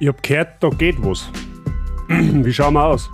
Ich hab gehört, da geht was. Wie schauen wir aus?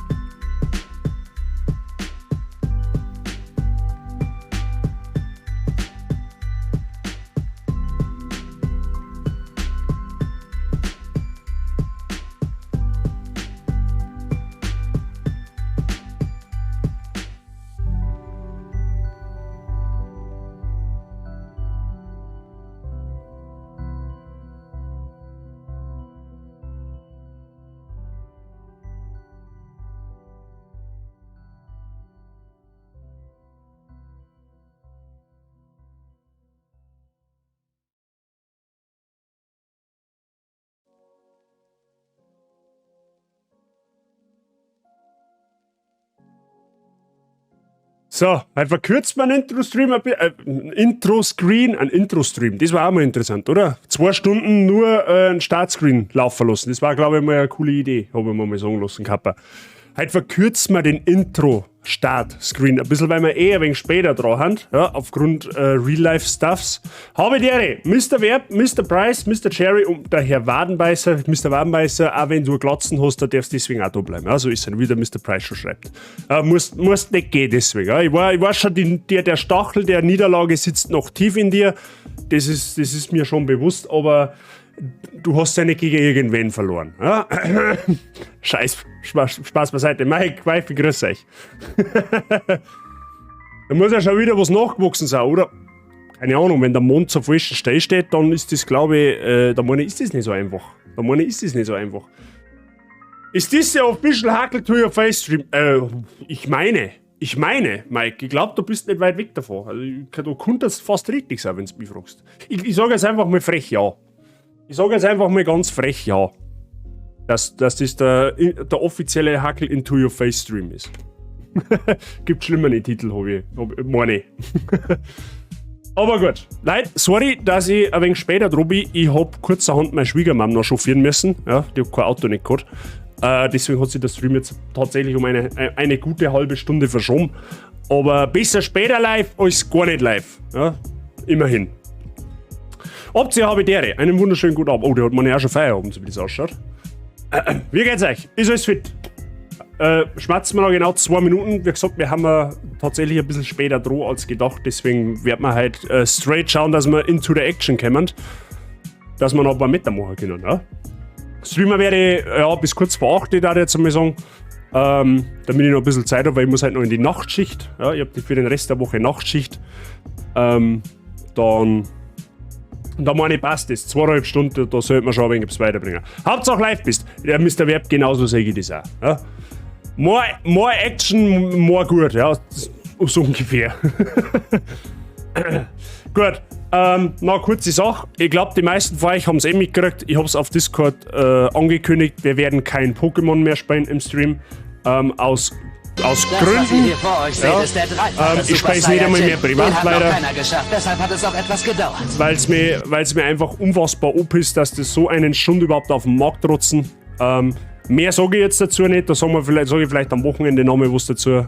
So, heute verkürzt man Intro-Stream, Intro-Screen, ein Intro-Stream. Das war auch mal interessant, oder? 2 Stunden nur einen Startscreen laufen lassen. Das war, glaube ich, mal eine coole Idee, habe ich mir mal sagen lassen, Kappa. Heute verkürzt man den Intro-Start-Screen ein bisschen, weil wir eh ein wenig später dran haben, ja, aufgrund Real-Life-Stuffs. Habe die Ehre, Mister Werb, Mister Price, Mister Cherry und der Herr Wadenbeißer. Mister Wadenbeißer, auch wenn du Glatzen hast, da darfst du deswegen auch da bleiben. Ja, so ist es, wie der Mister Price schon schreibt. Musst nicht gehen deswegen. Ja. Ich weiß schon, der Stachel der Niederlage sitzt noch tief in dir. Das ist mir schon bewusst, aber du hast ja nicht gegen irgendwen verloren. Ja? Scheiß, Spaß beiseite. Mike, Mike, grüß euch. Da muss ja schon wieder was nachgewachsen sein, oder? Keine Ahnung, wenn der Mond zur falschen Stelle steht, dann ist das, glaube ich, da meine ich, ist das nicht so einfach. Da meine ich, ist das nicht so einfach. Ist das der Official Hackle to your Face Stream? Ich meine, Mike, ich glaub, du bist nicht weit weg davon. Also, du könntest fast richtig sein, wenn du mich fragst. Ich sag jetzt einfach mal frech ja. Ich sag jetzt einfach mal ganz frech ja. Dass das der offizielle Hackle into your Face Stream ist. Gibt schlimmere Titel, hab ich, hab, meine ich. Aber gut. Leute, sorry, dass ich ein wenig später dran bin. Ich hab kurzerhand meine Schwiegermam noch chauffieren müssen. Ja, die hat kein Auto nicht gehabt. Deswegen hat sich der Stream jetzt tatsächlich um eine gute halbe Stunde verschoben. Aber besser später live als gar nicht live. Ja, immerhin. Option habe ich dere. Einen wunderschönen guten Abend. Oh, der hat man ja auch schon Feierabend, so wie das ausschaut. Wie geht's euch? Ist alles fit? Schmerzen wir noch genau 2 Minuten. Wie gesagt, wir haben ja tatsächlich ein bisschen später dran als gedacht. Deswegen werden wir halt straight schauen, dass wir into the action kommen. Dass wir noch ein paar Meter machen können. Ja? Streamer werde ich, ja, bis kurz vor 8, da jetzt mal sagen. Damit ich noch ein bisschen Zeit habe, weil ich muss halt noch in die Nachtschicht. Ja, ich hab für den Rest der Woche Nachtschicht. Dann. Und da meine ich, passt das. 2,5 Stunden, da sollte man schon ein wenig was weiterbringen. Hauptsache live bist. Der Mister Werb, genauso sehe ich das auch. Ja? More Action, more gut. Ja, so ungefähr. Gut. Noch eine kurze Sache. Ich glaub, die meisten von euch haben's eh mitgekriegt. Ich hab's auf Discord angekündigt. Wir werden kein Pokémon mehr spielen im Stream. Aus Das, was Gründen. ihr hier vor euch seht, Ja. ist der dreifache Ich spiel's Super nicht einmal mehr Saiyajin. privat, Den hat noch leider. keiner geschafft, deshalb hat es auch etwas gedauert. Weil's mir einfach unfassbar ob ist, dass das so einen Schund überhaupt auf den Markt rotzen. Mehr sage ich jetzt dazu nicht. Da sagen wir vielleicht, sag ich vielleicht am Wochenende nochmal was dazu.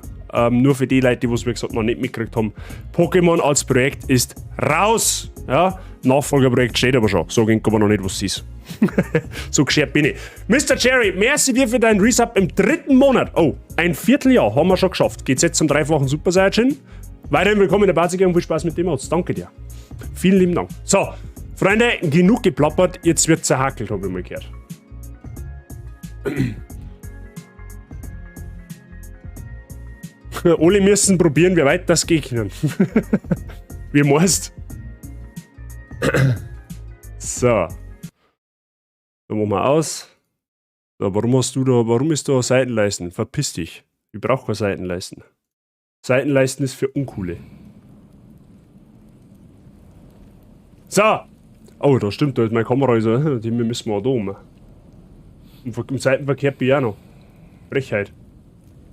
Nur für die Leute, die was, wie gesagt, noch nicht mitgekriegt haben. Pokémon als Projekt ist raus. Ja? Nachfolgeprojekt steht aber schon. Sag ich aber noch nicht, was es ist. So geschert bin ich. Mister Jerry, merci dir für deinen Resub im 3. Monat. Oh, ein Vierteljahr haben wir schon geschafft. Geht's jetzt zum 3-fachen Super Saiyajin? Weiterhin willkommen in der Party und viel Spaß mit dem Mods. Danke dir. Vielen lieben Dank. So, Freunde, genug geplappert. Jetzt wird zerhackelt, hab ich mal gehört. Alle müssen probieren, wie weit das geht können. Wie meinst du? So. Dann machen wir aus. So, warum hast du da, warum ist da Seitenleisten? Verpiss dich. Ich brauch keine Seitenleisten. Seitenleisten ist für Uncoole. So. Oh, da stimmt, da ist meine Kamera, also, die müssen wir auch da um. Im Seitenverkehr bin ich auch noch. Frechheit.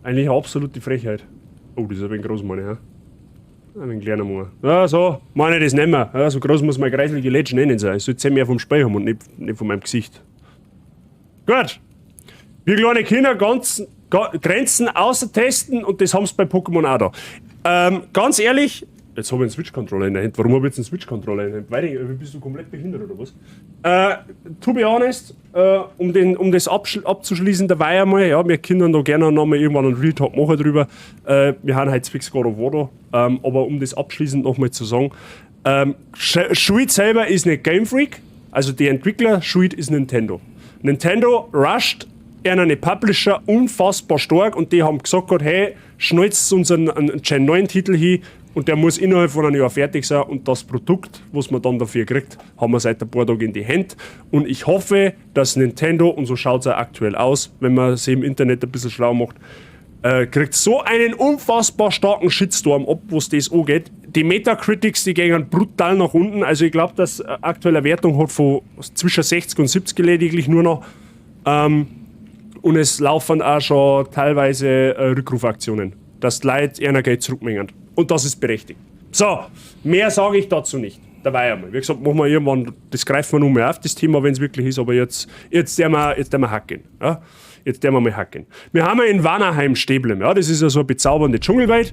Eigentlich eine absolute Frechheit. Oh, das ist ein wenig groß, meine ich, ja? Ein wenig kleiner Mann. Ja, so, meine ich das nicht mehr. Ja, so groß muss mein kreiselige Lädchen eh nicht sein. Ich sollte mehr vom Spiel haben und nicht von meinem Gesicht. Gut. Wir kleine Kinder ganz, Grenzen außer testen und das haben's bei Pokémon auch da. Ganz ehrlich, Jetzt habe ich einen Switch-Controller in der Hand. Warum habe ich jetzt einen Switch-Controller in der Hand? Weil ich, bist du komplett behindert oder was? To be honest, um das abzuschließen, dabei einmal, ja, wir können da gerne nochmal irgendwann einen Real Talk machen drüber. Wir haben heute fix God of War da, aber um das abschließend nochmal zu sagen, Schuld selber ist nicht Game Freak, also die Entwickler, Schuld ist Nintendo. Nintendo rusht eine Publisher unfassbar stark und die haben gesagt, hey, schnalzt uns einen Gen 9 Titel hin und der muss innerhalb von einem Jahr fertig sein und das Produkt, was man dann dafür kriegt, haben wir seit ein paar Tagen in die Hände. Und ich hoffe, dass Nintendo, und so schaut es auch aktuell aus, wenn man sich im Internet ein bisschen schlau macht, kriegt so einen unfassbar starken Shitstorm ab, was das angeht. Die Metacritics, die gehen brutal nach unten. Also ich glaube, dass aktuelle Wertung hat von zwischen 60 und 70 lediglich nur noch. Und es laufen auch schon teilweise Rückrufaktionen, dass die Leute ihr Geld zurückmengen. Und das ist berechtigt. So, mehr sage ich dazu nicht. Dabei einmal. Wie gesagt, machen wir irgendwann, das greifen wir noch mal auf, das Thema, wenn es wirklich ist, aber jetzt werden wir hacken. Ja? Jetzt werden wir mal hacken. Wir haben ja in Vanaheim stehen bleiben, ja? Das ist ja so eine bezaubernde Dschungelwelt.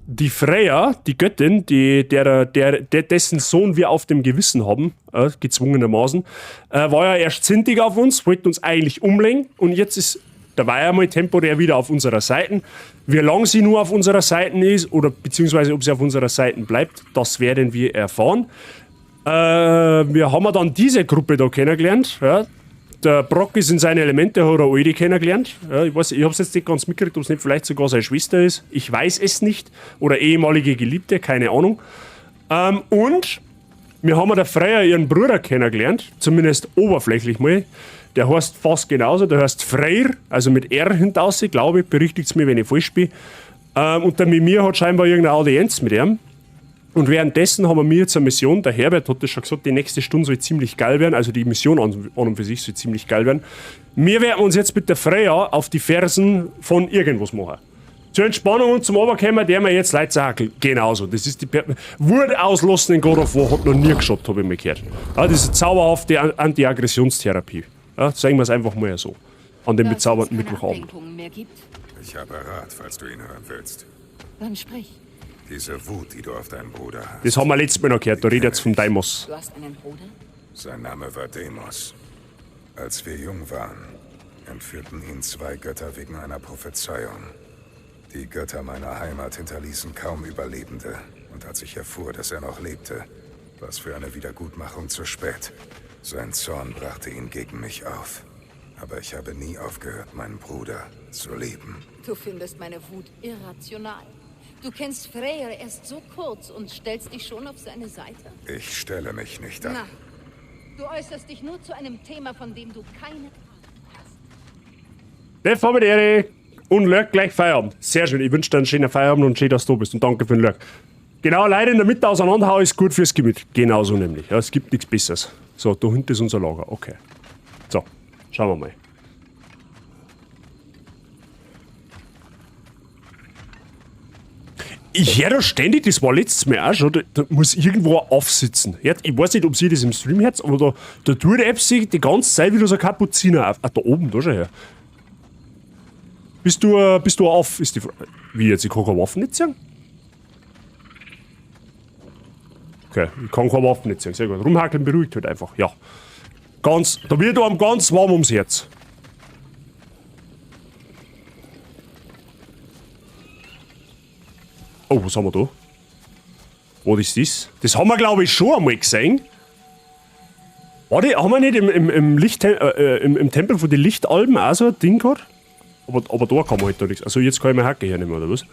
Die Freya, die Göttin, dessen Sohn wir auf dem Gewissen haben, gezwungenermaßen, war ja erst zintig auf uns, wollte uns eigentlich umlegen und jetzt ist dabei einmal temporär wieder auf unserer Seite. Wie lange sie nur auf unserer Seite ist oder beziehungsweise ob sie auf unserer Seite bleibt, das werden wir erfahren. Wir haben dann diese Gruppe da kennengelernt. Ja. Der Brock ist in seine Elemente, hat er Alte kennengelernt. Ja, ich weiß, ich hab's jetzt nicht ganz mitgekriegt, ob's nicht vielleicht sogar seine Schwester ist. Ich weiß es nicht. Oder ehemalige Geliebte, keine Ahnung. Und wir haben der Freya ihren Bruder kennengelernt, zumindest oberflächlich mal. Der heißt fast genauso, der heißt Freyr, also mit R hintaus, glaube ich, berichtigt's mir, wenn ich falsch bin. Und der Mimir hat scheinbar irgendeine Audienz mit ihm. Und währenddessen haben wir jetzt eine Mission, der Herbert hat das schon gesagt, die nächste Stunde soll ziemlich geil werden, also die Mission an und für sich soll ziemlich geil werden. Wir werden uns jetzt mit der Freya auf die Fersen von irgendwas machen. Zur Entspannung und zum Runterkommen, der mir jetzt Leute sagen, genauso. Das ist die Wut auslassen in God of War hat noch nie geschaut, habe ich mal gehört. Ja, das ist eine zauberhafte Anti-Aggressionstherapie. Ja, sagen wir es einfach mal so. An dem bezaubernden Mittwochabend. Ich habe Rat, falls du ihn hören willst. Dann sprich. Diese Wut, die du auf deinen Bruder hast. Das haben wir letztes Mal noch gehört, da redet jetzt von Deimos. Du hast einen Bruder? Sein Name war Deimos. Als wir jung waren, entführten ihn zwei Götter wegen einer Prophezeiung. Die Götter meiner Heimat hinterließen kaum Überlebende. Und als ich erfuhr, dass er noch lebte, war es für eine Wiedergutmachung zu spät. Sein Zorn brachte ihn gegen mich auf. Aber ich habe nie aufgehört, meinen Bruder zu lieben. Du findest meine Wut irrational. Du kennst Freyr erst so kurz und stellst dich schon auf seine Seite? Ich stelle mich nicht an. Na, du äußerst dich nur zu einem Thema, von dem du keine Ahnung hast. Der habe die Ehre und Lurk gleich Feierabend. Sehr schön, ich wünsche dir einen schönen Feierabend und schön, dass du da bist. Und danke für den Lurk. Genau, Leute in der Mitte auseinanderhauen ist gut fürs Gemüt. Genauso nämlich. Ja, es gibt nichts Besseres. So, da hinten ist unser Lager. Okay. So, schauen wir mal. Ich höre da ständig, das war letztes Mal auch schon, da muss irgendwo ein Aff sitzen. Ich weiß nicht, ob sie das im Stream hört, aber da tut die App sich die ganze Zeit wieder so ein Kapuziner auf. Ah, da oben, da schon her. Bist du ein Aff? Ist die Frage. Wie jetzt? Ich kann keine Waffen nicht sehen? Okay, ich kann keine Waffen nicht sehen. Sehr gut. Rumhackeln beruhigt halt einfach, ja. Ganz, da wird einem ganz warm ums Herz. Oh, was haben wir da? Was ist das? Das haben wir, glaube ich, schon einmal gesehen. Warte, haben wir nicht im Tempel von den Lichtalben auch so ein Ding gehabt? Aber da kann man halt da nichts. Also jetzt kann ich meine Hacke hernehmen, oder was?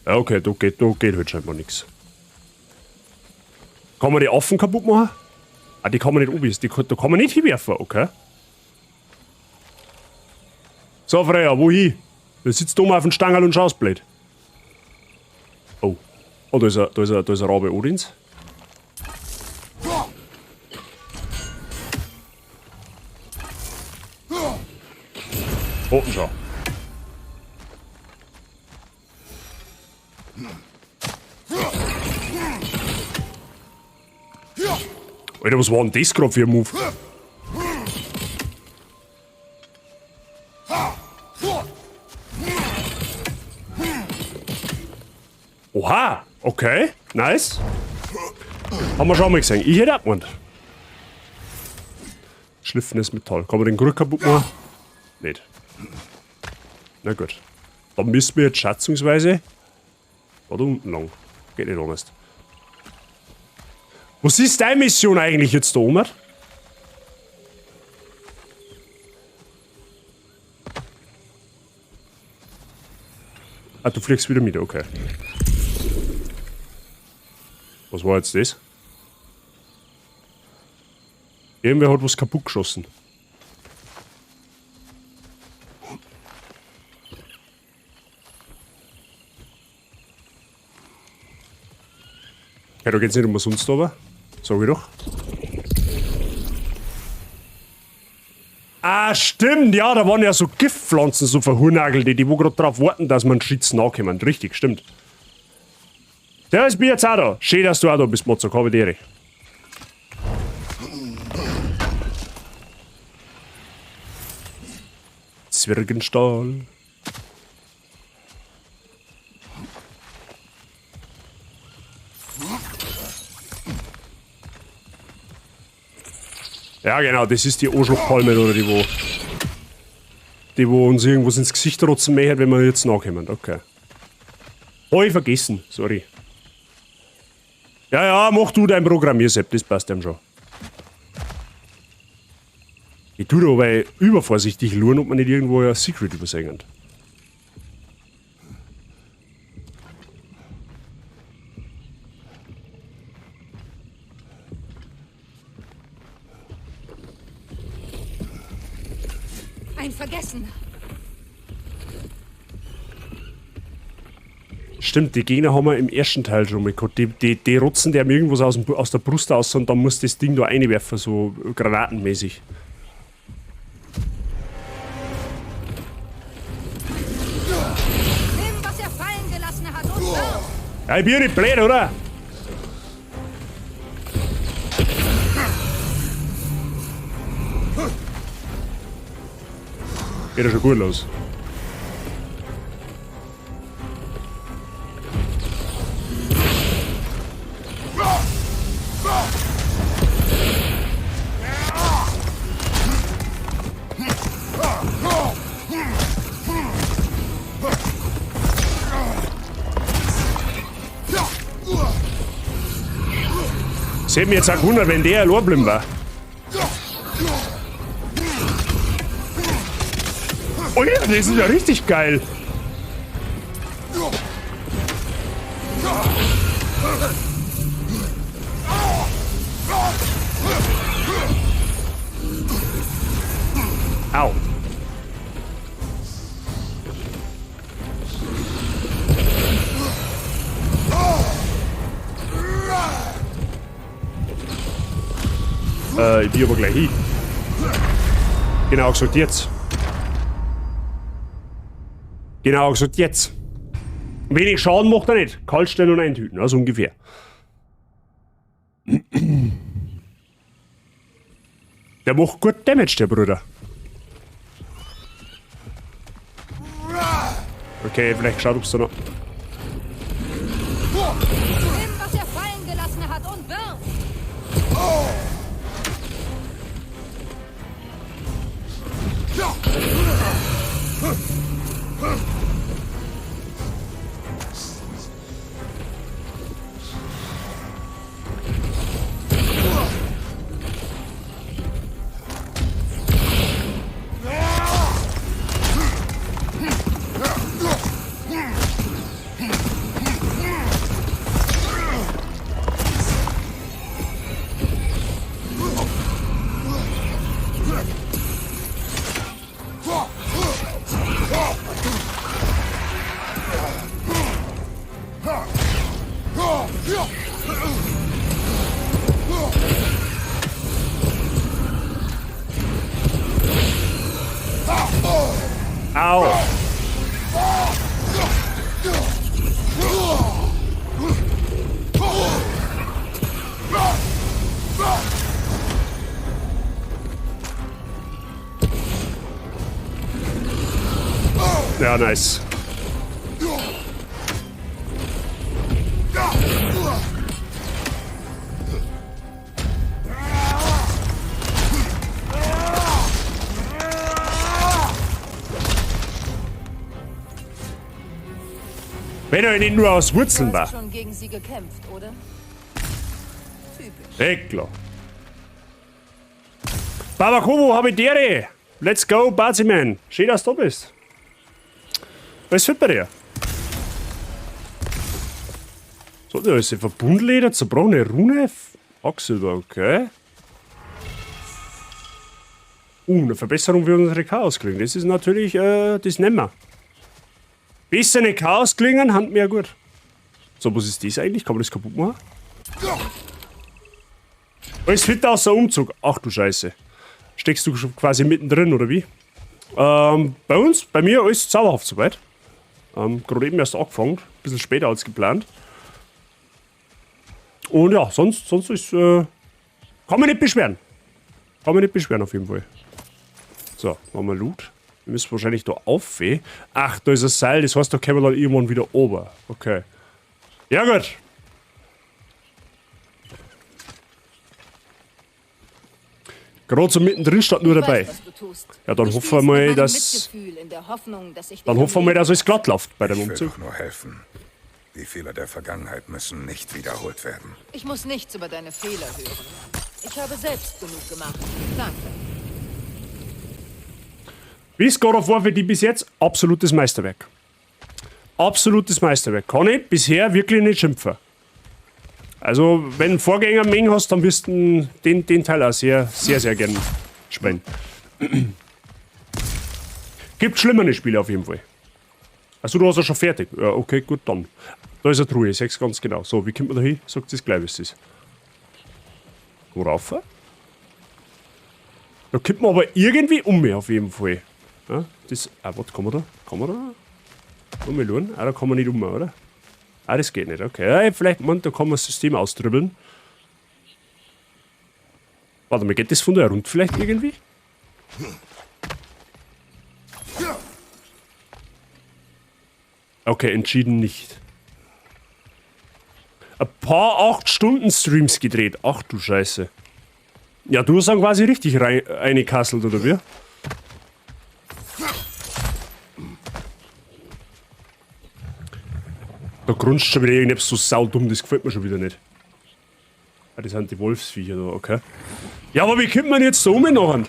Ja, okay, da geht halt scheinbar nichts. Kann man die Affen kaputt machen? Ah, die kann man nicht umbissen. Da kann man nicht hinwerfen, okay. So, Freya, wohin? Du sitzt dumm auf dem Stangerl und schaust blöd. Oh. Oh, da ist ein Rabe Odins. Oh, schau. Alter, was war denn das gerade für ein Move? Oha! Okay, nice. Haben wir schon mal gesehen. Ich hätte auch gemeint. Schliffenes Metall. Kann man den Krug kaputt machen? Nicht. Na gut. Dann müssen wir jetzt schätzungsweise da unten lang. Geht nicht anders. Was ist deine Mission eigentlich jetzt da oben? Ah, du fliegst wieder mit, okay. Was war jetzt das? Irgendwer hat was kaputt geschossen. Ja, da geht's nicht umsonst aber. Sag ich doch. Ah, stimmt, ja, da waren ja so Giftpflanzen, so verhurnagelte, die wo gerade drauf warten, dass man Schützen nachkommen. Richtig, stimmt. Der ist bin jetzt auch da. Schön, dass du auch da bist, Mozart. Habe die Ehre. Zwergenstahl. Ja, genau, das ist die Arschlochpalme oder die wo uns irgendwas ins Gesicht rotzen möchte, wenn wir jetzt nachkommen. Okay. Hab ich vergessen, sorry. Ja, ja, mach du dein Programmiersepp, das passt ihm schon. Ich tue da aber übervorsichtig luren, ob man nicht irgendwo ein Secret übersehen. Ein Vergessener. Stimmt, die Gegner haben wir im ersten Teil schon mal gehabt. Die rotzen der mir irgendwas aus der Brust aus und dann muss das Ding da reinwerfen, so granatenmäßig. Nimm, was er fallen gelassen hat und wirf! Ja, ich bin ja nicht blöd, oder? Geht ja schon gut los. Es hätte mich jetzt auch gewundert, wenn der allein geblieben war. Oh ja, das ist ja richtig geil. Au. Ich bin aber gleich hin. Genau gesagt jetzt. Genau gesagt jetzt. Wenig Schaden macht er nicht. Kaltstellen und eintüten, also ungefähr. Der macht gut Damage, der Bruder. Okay, vielleicht schaut, ob's da noch. Nimm, was er fallen gelassen hat und wirf! Au! Ja, nice. Wenn er nicht nur aus Wurzeln Du hast war. schon gegen sie gekämpft, oder? Typisch. Eh, klar. Babakovo, habe ich Dere. Let's go, Baziman. Schön, dass du da bist. Alles fit bei dir? So, da ist ein Verbundleder, zerbrochene Rune. Hacksilber, okay. Eine Verbesserung für unsere Chaosklingen. Das ist natürlich, das nehmen wir. Bessere Chaosklingen, hand mir gut. So, was ist das eigentlich? Kann man das kaputt machen? Alles fit außer Umzug. Ach du Scheiße. Steckst du schon quasi mittendrin, oder wie? Bei uns, bei mir alles zauberhaft soweit. Gerade eben erst angefangen. Bisschen später als geplant. Und ja, sonst ist, kann man nicht beschweren. Kann man nicht beschweren auf jeden Fall. So, machen wir Loot. Wir müssen wahrscheinlich da auf. Ach, da ist ein Seil, das heißt, da kommen wir dann irgendwann wieder oben. Okay. Ja gut. Gerade so mittendrin statt nur dabei. Weiß, was du tust. Ja, dann Du hoffen wir spielst mal, mit meinem dass- Mitgefühl in der Hoffnung, dass ich dich Dann am hoffen wir mal, dass alles glatt läuft bei dem Ich will Umzug. doch nur helfen. Die Fehler der Vergangenheit müssen nicht wiederholt werden. Ich muss nichts über deine Fehler hören. Ich habe selbst genug gemacht. Danke. Wie ist God of War für die bis jetzt? Absolutes Meisterwerk. Absolutes Meisterwerk. Kann ich bisher wirklich nicht schimpfen. Also, wenn du Vorgänger Meng hast, dann wirst du den Teil auch sehr, sehr, sehr gern spielen. Gibt schlimmere Spiele auf jeden Fall. Achso, du hast ja schon fertig. Ja, okay, gut, dann. Da ist eine Truhe, ich seh's ganz genau. So, wie kommt man da hin? Sagt es gleich, was es ist. Wo rauf? Da kommt man aber irgendwie um mich auf jeden Fall. Ja, das. Ah, warte, kann man da? Kann man da? Umschauen? Ah, da kann man nicht um, oder? Ah, das geht nicht, okay. Ja, vielleicht, man, da kann man das System austribbeln. Warte mal, geht das von da rund vielleicht irgendwie? Okay, entschieden nicht. Ein paar 8-Stunden-Streams gedreht. Ach du Scheiße. Ja, du hast dann quasi richtig reingekasselt, oder wie? Da grunzt schon wieder irgendetwas so saudumm, das gefällt mir schon wieder nicht. Ah, das sind die Wolfsviecher da, okay. Ja, aber wie kommt man jetzt da um nachher?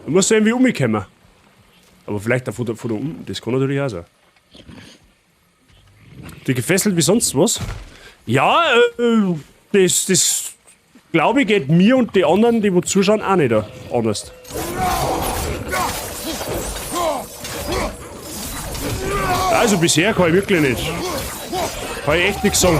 Da muss ja irgendwie umkommen. Aber vielleicht auch von da unten, das kann natürlich auch sein. Die gefesselt wie sonst was? Ja, das glaube ich geht mir und die anderen, die wo zuschauen, auch nicht anders. Also bisher kann ich wirklich nicht. Kann ich echt nichts sagen.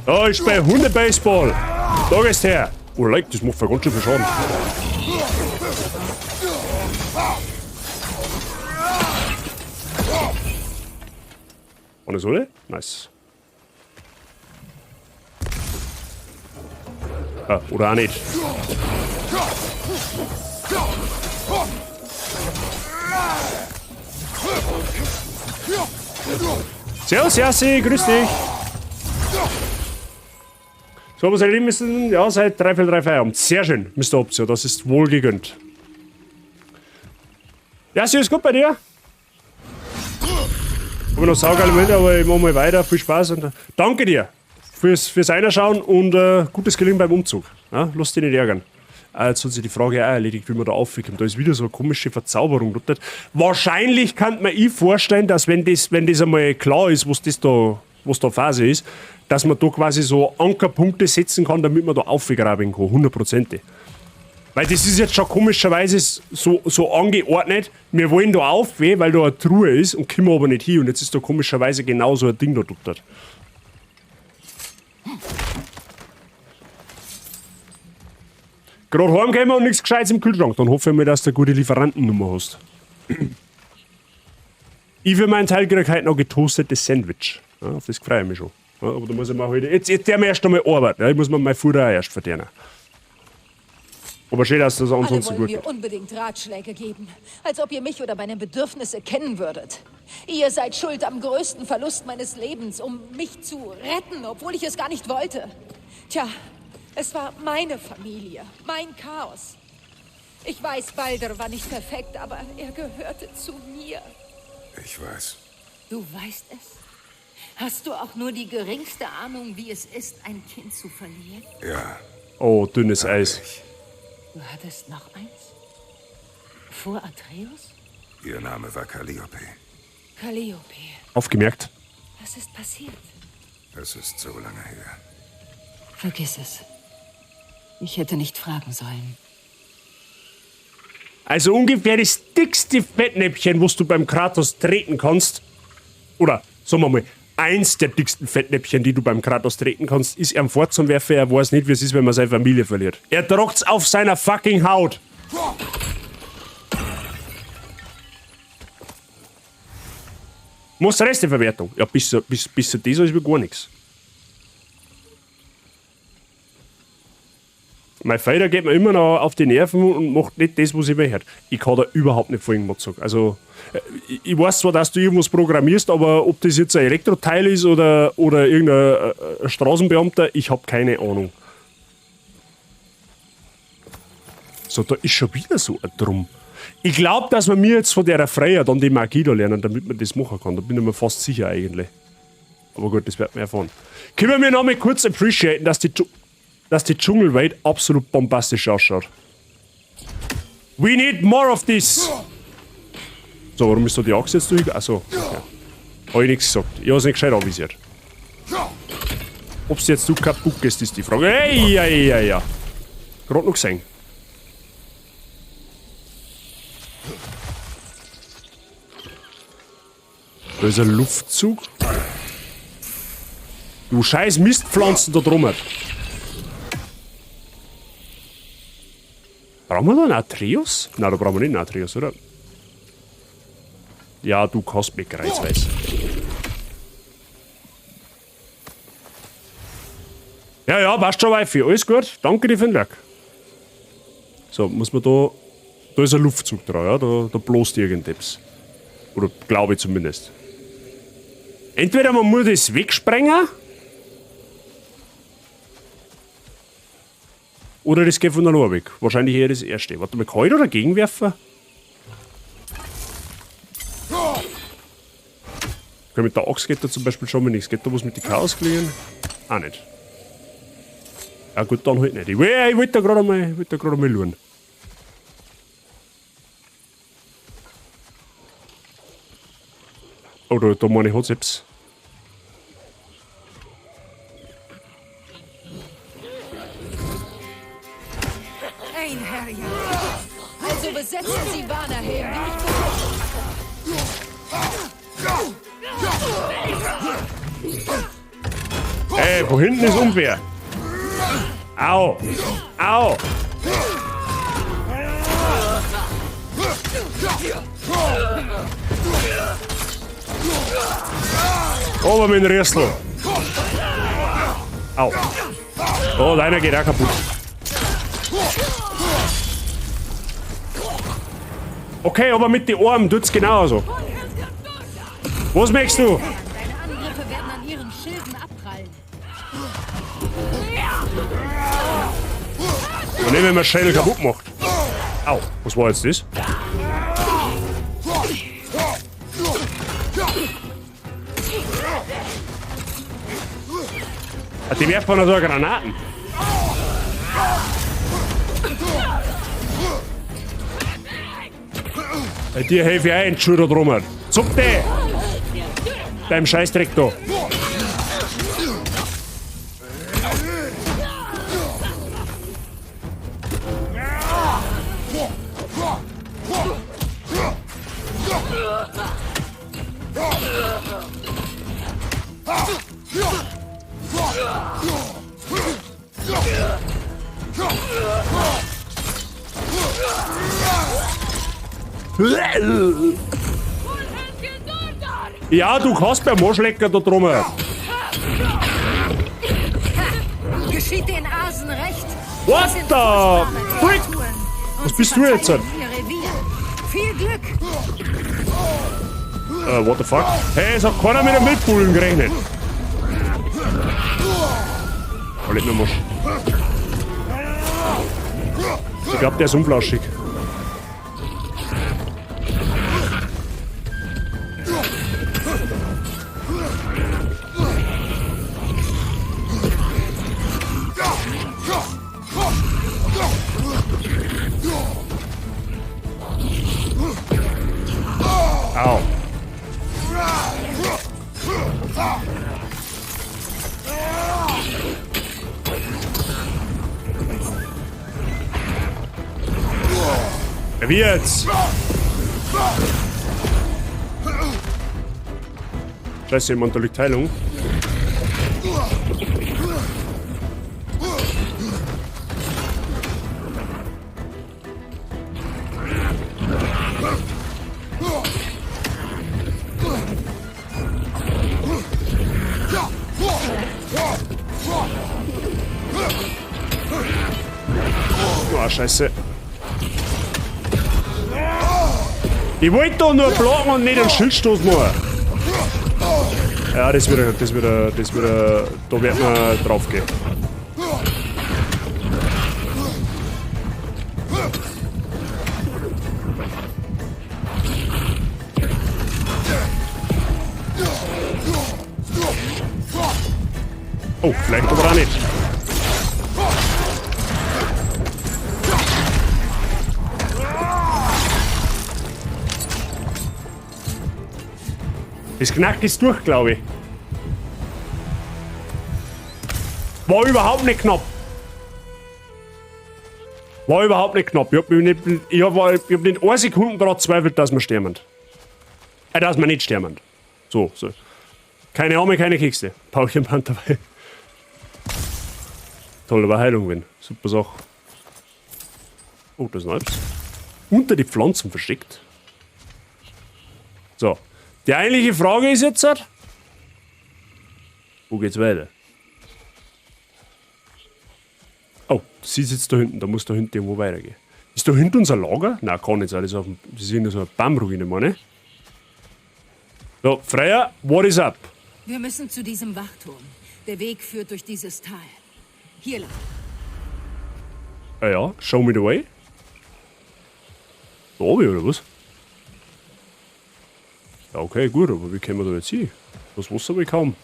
Da ist bei Hundebaseball. Da gehst her. Oh, leck, das macht ganz schön viel Schaden. Alles, oder? Nice. Ah, oder auch nicht. Servus, Jassi, grüß dich. So, was erleben müssen? Ja, seit 2:45 Feierabend. Sehr schön, Mister Optio, das ist wohl gegönnt. Jassi, ist gut bei dir? Hab ich noch saugeile Momente, aber ich mach mal weiter. Viel Spaß und danke dir fürs Einschauen und gutes Gelingen beim Umzug. Ja, lass dich nicht ärgern. Jetzt hat sich die Frage auch erledigt, wie man da aufkommt. Da ist wieder so eine komische Verzauberung. Dort. Wahrscheinlich kann man sich vorstellen, dass wenn das einmal klar ist, was da Phase ist, dass man da quasi so Ankerpunkte setzen kann, damit man da aufgraben kann, hundertprozentig. Weil das ist jetzt schon komischerweise so angeordnet, wir wollen da auf, weil da eine Truhe ist und kommen aber nicht hin. Und jetzt ist da komischerweise genau so ein Ding da dort. Gerade heimgekommen und nichts Gescheites im Kühlschrank. Dann hoffe ich mal, dass du eine gute Lieferantennummer hast. Ich für meinen Teil krieg heute noch getoastetes Sandwich. Ja, auf das freue ich mich schon. Ja, aber da muss ich mir heute. Jetzt der mir erst einmal arbeiten. Ja, ich muss mir mein Futter auch erst verdienen. Aber schön, dass das ansonsten Alle wollen gut mir geht. unbedingt Ratschläge geben. Als ob ihr mich oder meine Bedürfnisse kennen würdet. Ihr seid schuld am größten Verlust meines Lebens, um mich zu retten, obwohl ich es gar nicht wollte. Tja, es war meine Familie, mein Chaos. Ich weiß, Baldur war nicht perfekt, aber er gehörte zu mir. Ich weiß. Du weißt es? Hast du auch nur die geringste Ahnung, wie es ist, ein Kind zu verlieren? Ja. Oh, dünnes Eis. Ich. Du hattest noch eins? Vor Atreus? Ihr Name war Kalliope. Kalliope. Aufgemerkt. Was ist passiert? Es ist so lange her. Vergiss es. Ich hätte nicht fragen sollen. Also ungefähr das dickste Fettnäpfchen, was du beim Kratos treten kannst. Oder, sagen wir mal, eins der dicksten Fettnäpfchen, die du beim Kratos treten kannst, ist ihm vorzuwerfen, er weiß nicht, wie es ist, wenn man seine Familie verliert. Er tragt's auf seiner fucking Haut. Muss Resteverwertung. Ja, bis zu das ist mir gar nichts. Mein Vater geht mir immer noch auf die Nerven und macht nicht das, was ich möchte. Ich kann da überhaupt nicht folgen, Mozart. Also, ich weiß zwar, dass du irgendwas programmierst, aber ob das jetzt ein Elektroteil ist oder irgendein Straßenbeamter, ich hab keine Ahnung. So, da ist schon wieder so ein Drum. Ich glaub, dass wir mir jetzt von der Freya dann die Magie da lernen, damit man das machen kann. Da bin ich mir fast sicher eigentlich. Aber gut, das werden wir erfahren. Können wir noch mal kurz appreciaten, dass die Dschungelwelt absolut bombastisch ausschaut. We need more of this! So, warum ist da die Axt jetzt durch? Achso, okay. Hab ich nichts gesagt. Ich hab's nicht gescheit anvisiert. Ob's jetzt du kaputt gehst, ist die Frage. Hey, ja, ja, ja. Gerade noch gesehen. Da ist ein Luftzug. Du scheiß Mistpflanzen da drum. Brauchen wir da einen Atreus? Nein, da brauchen wir nicht einen Atreus, oder? Ja, du kannst mich kreuzweis. Ja, ja, passt schon, Wifi. Alles gut. Danke dir für den Werk. So, muss man da... Da ist ein Luftzug dran, ja? Da bloßt irgendetwas. Oder glaube ich zumindest. Entweder man muss das wegsprengen... Oder das geht von der Lohr weg. Wahrscheinlich eher das erste. Warte mal, kann ich da dagegen werfen? Okay, mit der Axt geht da zum Beispiel schon mal nichts. Geht da was mit den Chaos klingen? Auch nicht. Ja gut, dann halt nicht. Ich wollte da gerade mal, schauen. Oh, da meine ich hat's etwas. Also besetzen Sie Vanaheim, wie ich befürchtet hatte. Ey, von hinten ist unfair. Au! Au! Aber mit dem Rössl. Au. Oh, deiner geht auch kaputt. Okay, aber mit den Armen tut's genauso. Was möchtest du? Deine Angriffe werden an ihren Schilden abprallen. Und nicht, wenn man Schädel kaputt macht. Au, was war jetzt das? Ah, die werfen noch so Granaten. Bei dir helfe ich auch ein Schuh da drum. Zuck dich! Deinem Scheißdreck da. Ja, du kannst beim Arschlecker da drum. Geschieht den Asen recht. What the freak? Was bist du jetzt? Viel Glück. What the fuck? Hey, es hat keiner mit dem Wildbullen gerechnet. Oh, leck mir am Arsch. Ich glaub, der ist unflauschig. Au. Ja, wie jetzt? Scheiße, jemand, da liegt Heilung. Oh, scheiße. Ich wollte doch nur blocken und nicht einen Schildstoß machen. Ja, das wird, das wird, das wird, da wird man drauf gehen. Oh, vielleicht aber auch nicht. Das Knack ist durch, glaube ich. War überhaupt nicht knapp. War überhaupt nicht knapp. Ich hab mich nicht, ich hab, ich hab nicht eine Sekunde daran gezweifelt, dass wir sterben. Dass wir nicht sterben. So, so. Keine Arme, keine Kekse. Pauchenband dabei. Toll, aber Heilung, wenn. Super Sache. Oh, das ist nice. Unter die Pflanzen versteckt. So. Die eigentliche Frage ist jetzt, wo geht's weiter? Oh, sie sitzt da hinten, da muss da hinten irgendwo weitergehen. Ist da hinten unser Lager? Nein, kann nicht sein, das ist, auf dem, das ist irgendeine so eine Baumruine, meine ich. So, Freya, what is up? Wir müssen zu diesem Wachturm. Der Weg führt durch dieses Tal. Hier lang. Ah ja, show me the way. Da oben, oder was? Ja, okay, gut, aber wie kommen wir da jetzt hin? Das Wasser habe ich kaum.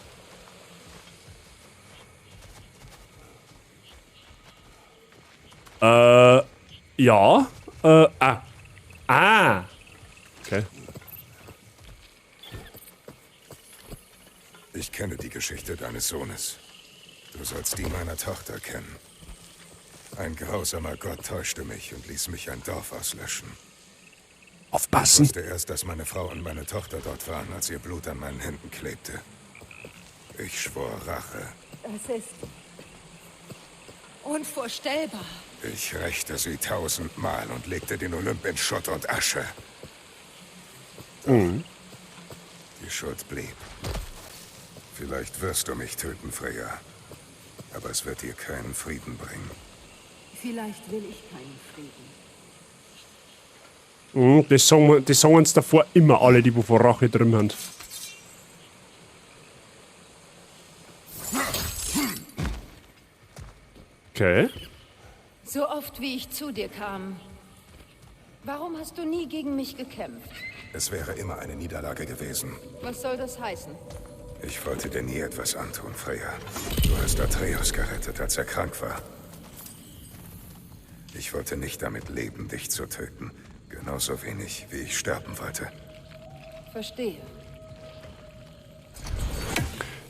Ja. Ah. Ah. Okay. Ich kenne die Geschichte deines Sohnes. Du sollst die meiner Tochter kennen. Ein grausamer Gott täuschte mich und ließ mich ein Dorf auslöschen. Aufpassen. Ich wusste erst, dass meine Frau und meine Tochter dort waren, als ihr Blut an meinen Händen klebte. Ich schwor Rache. Das ist unvorstellbar. Ich rächte sie 1000-mal und legte den Olymp in Schutt und Asche. Doch die Schuld blieb. Vielleicht wirst du mich töten, Freya. Aber es wird dir keinen Frieden bringen. Vielleicht will ich keinen Frieden. Das sagen, das sagen uns davor immer alle, die wo vor Rache drin haben. Okay. So oft, wie ich zu dir kam. Warum hast du nie gegen mich gekämpft? Es wäre immer eine Niederlage gewesen. Was soll das heißen? Ich wollte dir nie etwas antun, Freya. Du hast Atreus gerettet, als er krank war. Ich wollte nicht damit leben, dich zu töten. Genauso wenig, wie ich sterben wollte. Verstehe.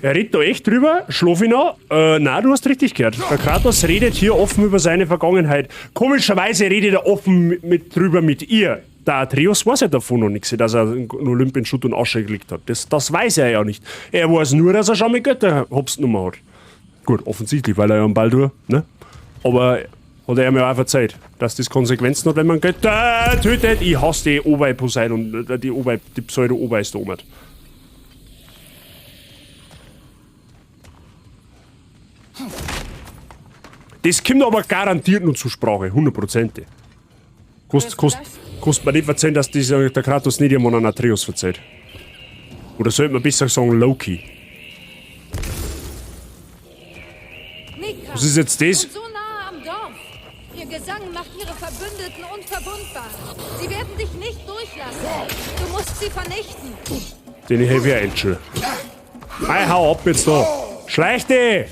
Er redet da echt drüber, schlaf ich noch? Nein, du hast richtig gehört. Der Kratos redet hier offen über seine Vergangenheit. Komischerweise redet er offen drüber mit ihr. Der Atreus weiß ja davon noch nichts, dass er einen Olymp in Schutt und Asche gelegt hat. Das weiß er ja nicht. Er weiß nur, dass er schon mit Götter Hops genommen hat. Gut, offensichtlich, weil er ja einen Baldur, ne? Aber hat er mir auch verzeiht, dass das Konsequenzen hat, wenn man Götter tötet. Ich hasse die Obei-Poseidon, die Obei, die Pseudo-Obei ist da oben. Das kommt aber garantiert noch zur Sprache, hundertprozentig. Kost mir nicht verzeihen, dass dieser, der Kratos nicht jemand an Atreus verzeiht. Oder sollte man besser sagen Loki? Nika! Was ist jetzt das? Und so nah am Dorf. Ihr Gesang macht ihre Verbündeten unverwundbar. Sie werden dich nicht durchlassen. Du musst sie vernichten. Den helfe ich Angel. Ei, hau ab jetzt da. Schleich dich!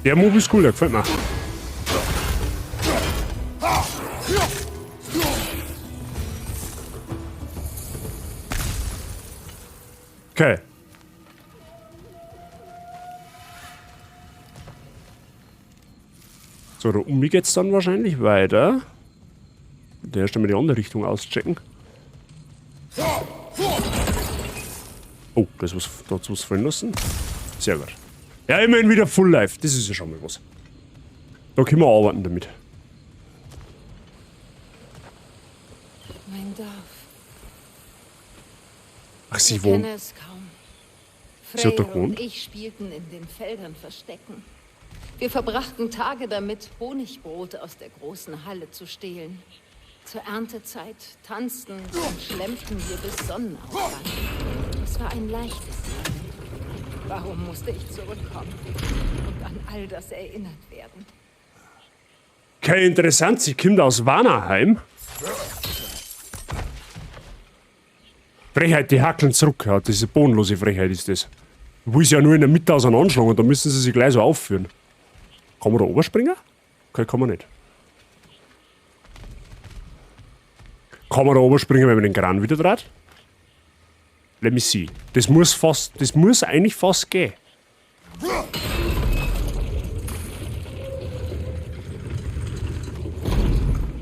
Der Move ist cool, der gefällt mir. Okay. So, da um geht's dann wahrscheinlich weiter. Der erst einmal die andere Richtung auschecken. Oh, da ist was, da hat's was fallen lassen. Sehr gut. Ja, immerhin wieder Full Life. Das ist ja schon mal was. Da können wir arbeiten damit. Mein Dorf. Ach, sie Ich wohnt. kenne es kaum. Sie hat da Freyr gewohnt? und ich spielten in den Feldern Verstecken. Wir verbrachten Tage damit, Honigbrot aus der großen Halle zu stehlen. Zur Erntezeit tanzten und schlemmten wir bis Sonnenaufgang. Es war ein leichtes Leben. Warum musste ich zurückkommen und an all das erinnert werden? Okay, interessant. Sie kommt aus Vanaheim. Frechheit, die hackeln zurück. Ja, das ist eine bodenlose Frechheit, ist das. Ich will sie ja nur in der Mitte auseinanderschlagen und da müssen sie sich gleich so aufführen. Kann man da oberspringen? Okay, kann man nicht. Kann man da oberspringen, wenn man den Kran wieder dreht? Let me see. Das muss fast, das muss eigentlich fast gehen.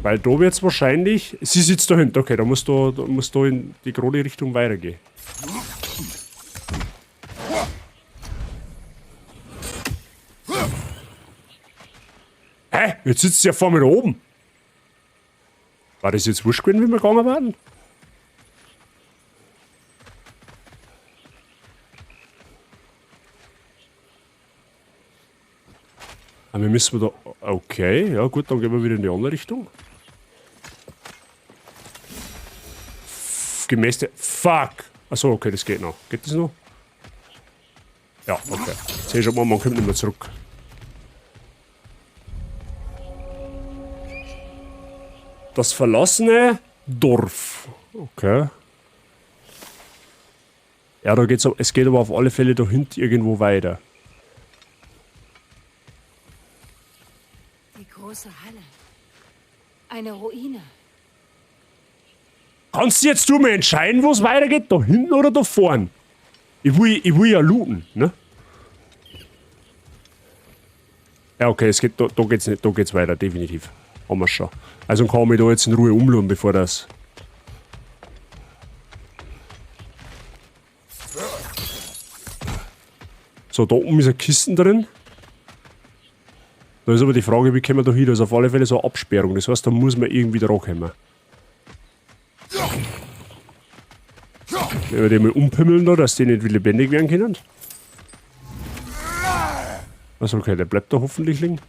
Weil da wird's wahrscheinlich. Sie sitzt dahinter, okay, da muss da in die gerade Richtung weitergehen. Hä? Jetzt sitzt sie ja vor mir da oben. War das jetzt wurscht gewesen, wie wir gegangen waren? Aber wir müssen da. Okay, ja gut, dann gehen wir wieder in die andere Richtung. Gemäß der. Fuck! Achso, okay, das geht noch. Geht das noch? Ja, okay. Sehe schon mal, man kommt nicht mehr zurück. Das verlassene Dorf. Okay. Ja, da geht's, es geht aber auf alle Fälle da hinten irgendwo weiter. Die große Halle. Eine Ruine. Kannst du jetzt du mal entscheiden, wo es weitergeht? Da hinten oder da vorn? Ich will ja looten, ne? Ja, okay, es geht, da geht's nicht, da geht's weiter, definitiv. Haben wir schon. Also kann ich mich da jetzt in Ruhe umschauen, bevor das. So, da oben ist eine Kiste drin. Da ist aber die Frage, wie kommen wir da hin? Da ist auf alle Fälle so eine Absperrung. Das heißt, da muss man irgendwie dran kommen. Wenn wir die mal umpimmeln da, dass die nicht wieder lebendig werden können. Also okay, der bleibt da hoffentlich liegen.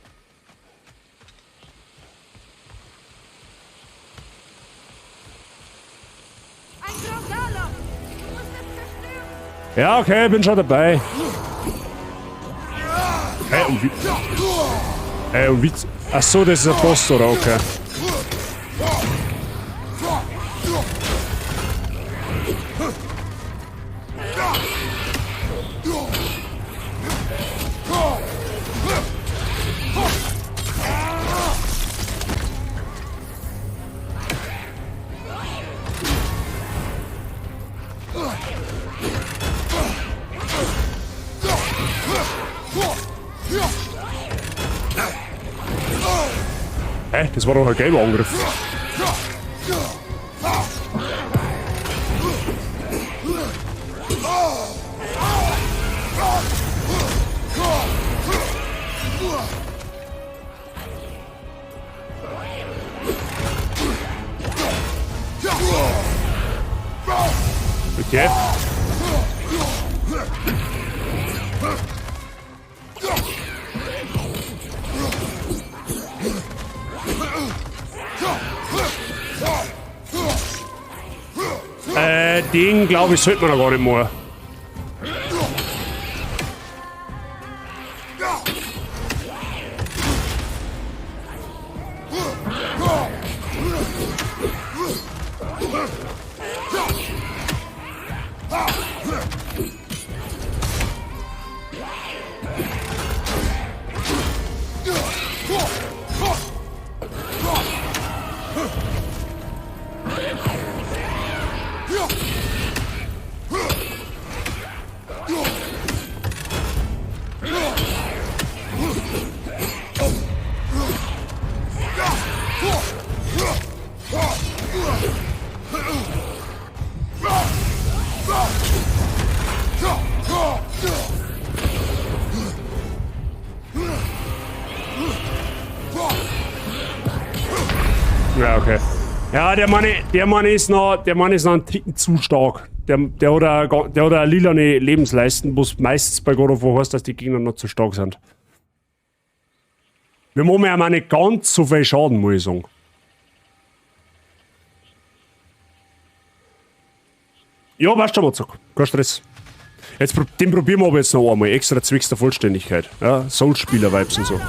Ja, okay, bin schon dabei. Hey, und wie... Hey, und wie... Ach so, das ist ein Boss, oder? Okay. Hä? Das war doch ein gelber Angriff. Okay. Den, glaube ich, sollte man noch gar nicht mehr. Ja, okay. Ja, der Mann ist noch, der Mann ist noch einen Ticken zu stark. Der hat eine lilane Lebensleisten, was meistens bei God of War heißt, dass die Gegner noch zu stark sind. Wir machen ja auch nicht ganz so viel Schaden, muss ich sagen. Ja, passt schon, Mozart. Kein Stress. Jetzt, den probieren wir aber jetzt noch einmal. Extra zwecks der Vollständigkeit. Ja, Soul-Spieler-Vibes und so.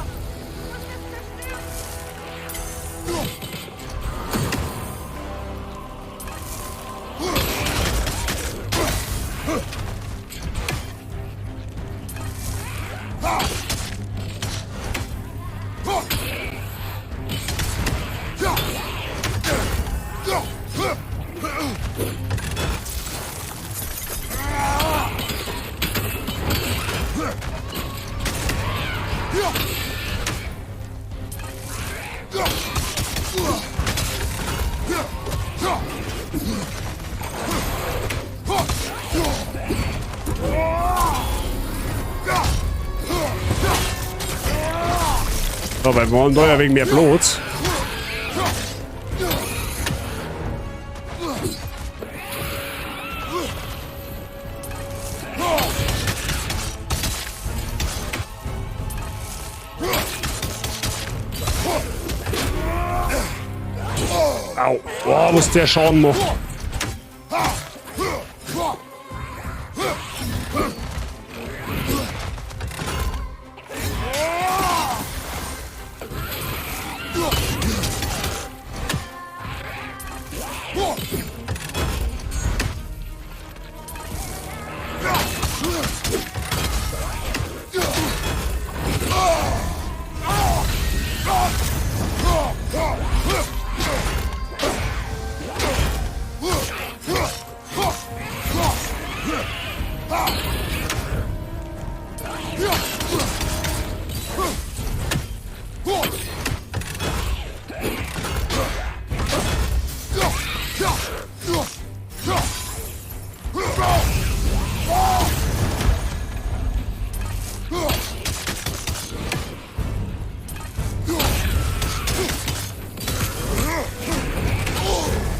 Aber wir haben da ja wegen mehr Platz. Au. Oh, was der Schaden macht.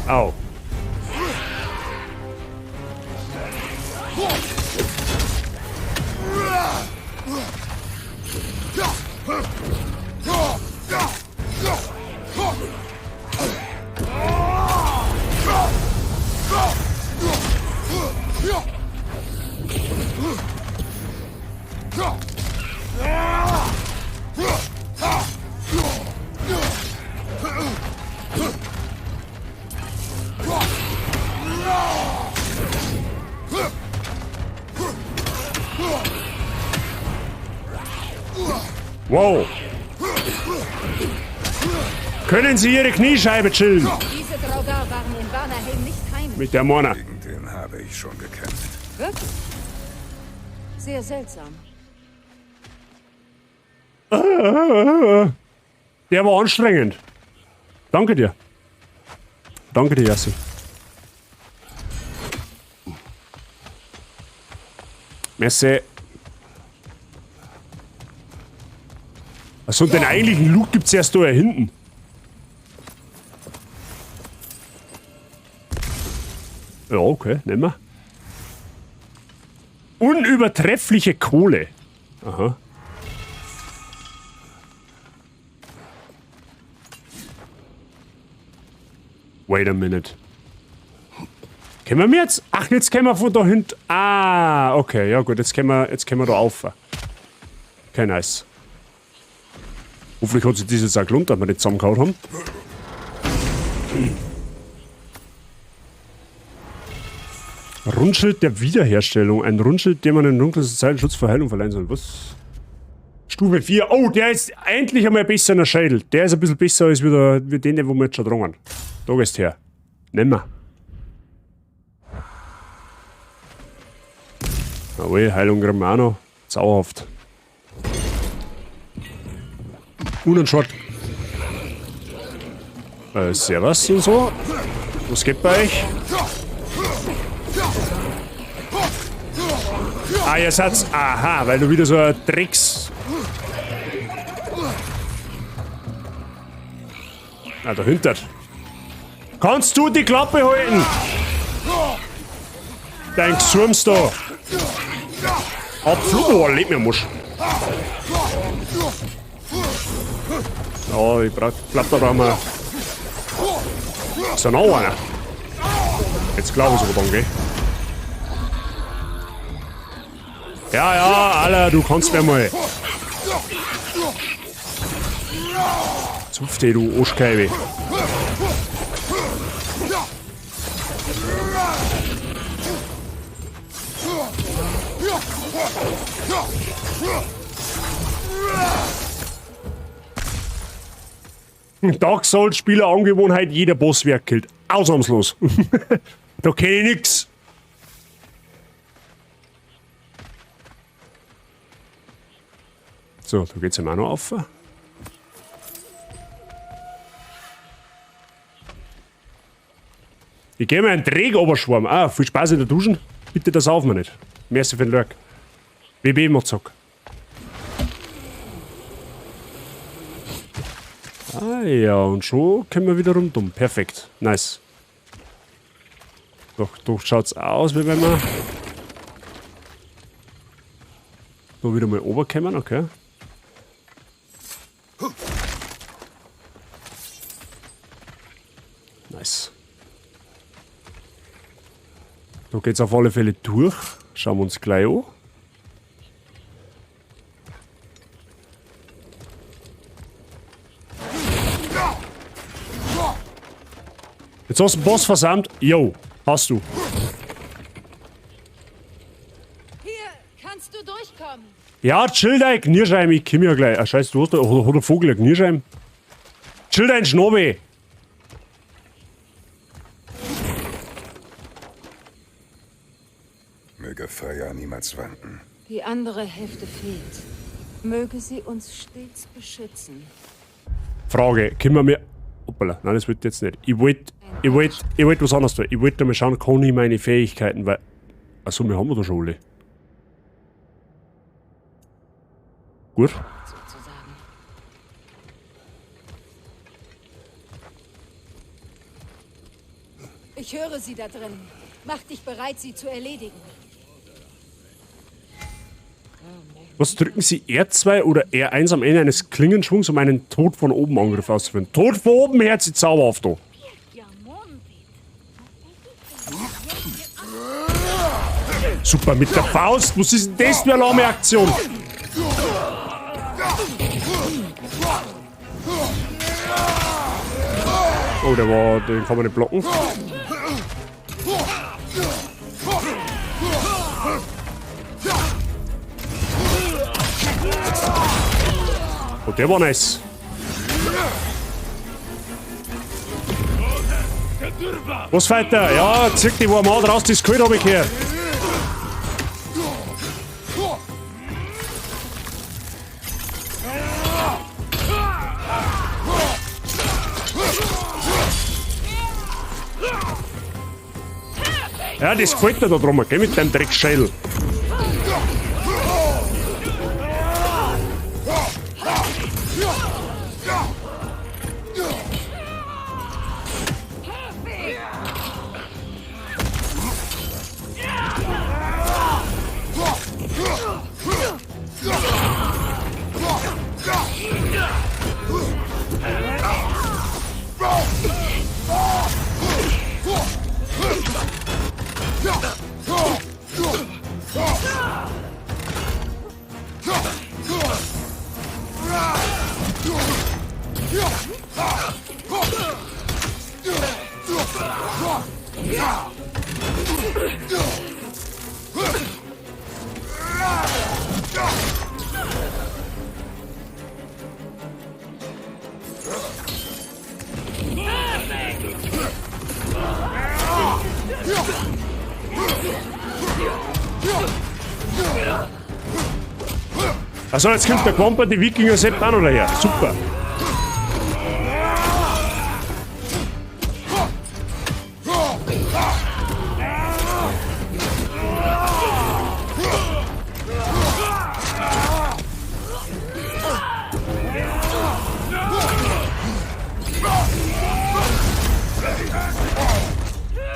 Au. Wow. Können Sie Ihre Kniescheibe chillen? Diese Draugar waren in Vanaheim nicht heimisch. Mit der Mona. Gegen den habe ich schon gekämpft. Wirklich? Sehr seltsam. Der war anstrengend. Danke dir. Danke dir, Yassi. Merci. Achso, den eigentlichen Loot gibt's erst da hinten. Ja, okay, nehmen wir. Unübertreffliche Kohle. Aha. Wait a minute. Können wir jetzt? Ach, jetzt können wir von da hinten. Ah, okay, ja gut, jetzt können wir da auf. Okay, nice. Hoffentlich hat sich das jetzt auch gelohnt, dass wir nicht zusammengehauen haben. Rundschild der Wiederherstellung. Ein Rundschild, dem man in dunkelsten Zeiten Schutz vor Heilung verleihen soll. Was? Stufe 4. Oh, der ist endlich einmal besser in der Schädel. Der ist ein bisschen besser als wie den, wo wir jetzt schon dran. Da gehst her. Nimm mal. Jawohl, Heilung kriegen wir auch noch. Zauberhaft. Und ein Shot. Servus und so. Was geht bei euch? Ah, ihr seid. Aha, weil du wieder so ein Drecks. Ah, dahinter. Kannst du die Klappe halten? Dein Gesurms da. Abflug, oh, leck mir Musch. Ja, ich brauch, glaub, da brauchen wir. Ist da noch einer? Jetzt glaube ich sogar dann, gell? Ja, ja, Alter, du kannst mir mal. Zupf dich, du Arschkeibe. Dark Souls Spieler Angewohnheit, jeder Boss wird gekillt. Ausnahmslos. Da kenn ich nix. So, da geht's ja auch noch auf. Ich geh mir einen Dreck-Oberschwarm. Ah, viel Spaß in der Duschen. Bitte, das auf mir nicht. Merci für den Lurk. WB macht Zock. Ah ja, und schon können wir wieder rundum. Perfekt. Nice. Doch, doch schaut's aus, wie wenn wir da wieder mal runterkommen, okay. Nice. Da geht's auf alle Fälle durch. Schauen wir uns gleich an. Jetzt hast du den Boss versammelt. Jo, hast du. Hier kannst du durchkommen. Ja, chill dein Knirscheim, ich komm ja gleich. Ah, scheiße, du hast da, hat der Vogel ein Knirscheim? Chill dein Schnobe. Möge Freya niemals wanken. Die andere Hälfte fehlt. Möge sie uns stets beschützen. Frage, können wir mir... Hoppala, nein, das wollte ich jetzt nicht. Ich wollte was anderes tun. Ich wollte mal schauen, kann ich meine Fähigkeiten, weil... Achso, wir haben wir da schon alle. Gut. Sozusagen. Ich höre sie da drin. Mach dich bereit, sie zu erledigen. Was drücken Sie R2 oder R1 am Ende eines Klingenschwungs, um einen Tod von oben Angriff auszuführen? Tod von oben her, sie zauberhaft da. Super, mit der Faust. Was ist denn das für eine lahme Aktion? Oh, der war, den kann man nicht blocken. Oh, der war nice. Was weiter? Ja, zieh die warm an, raus, das Kalt hab ich gehört. Ja, das gefällt mir da drum, gell, mit deinem Dreckschädel. Also jetzt kommt der Quamper, die Wikinger Sepp auch noch daher. Super.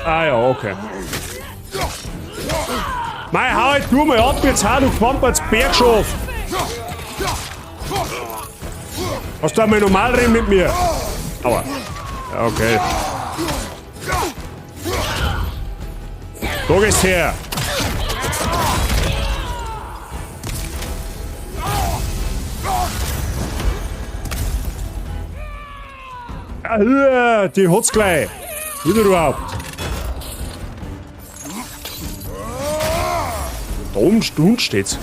Ah ja, okay. Mei, hau halt du mal ab jetzt, hau du Quamperts Bergschaf! Hast du einmal normal reden mit mir? Aua. Ja, okay. Da gehst her! Ja, die hat's gleich. Wieder überhaupt. Da oben steht's.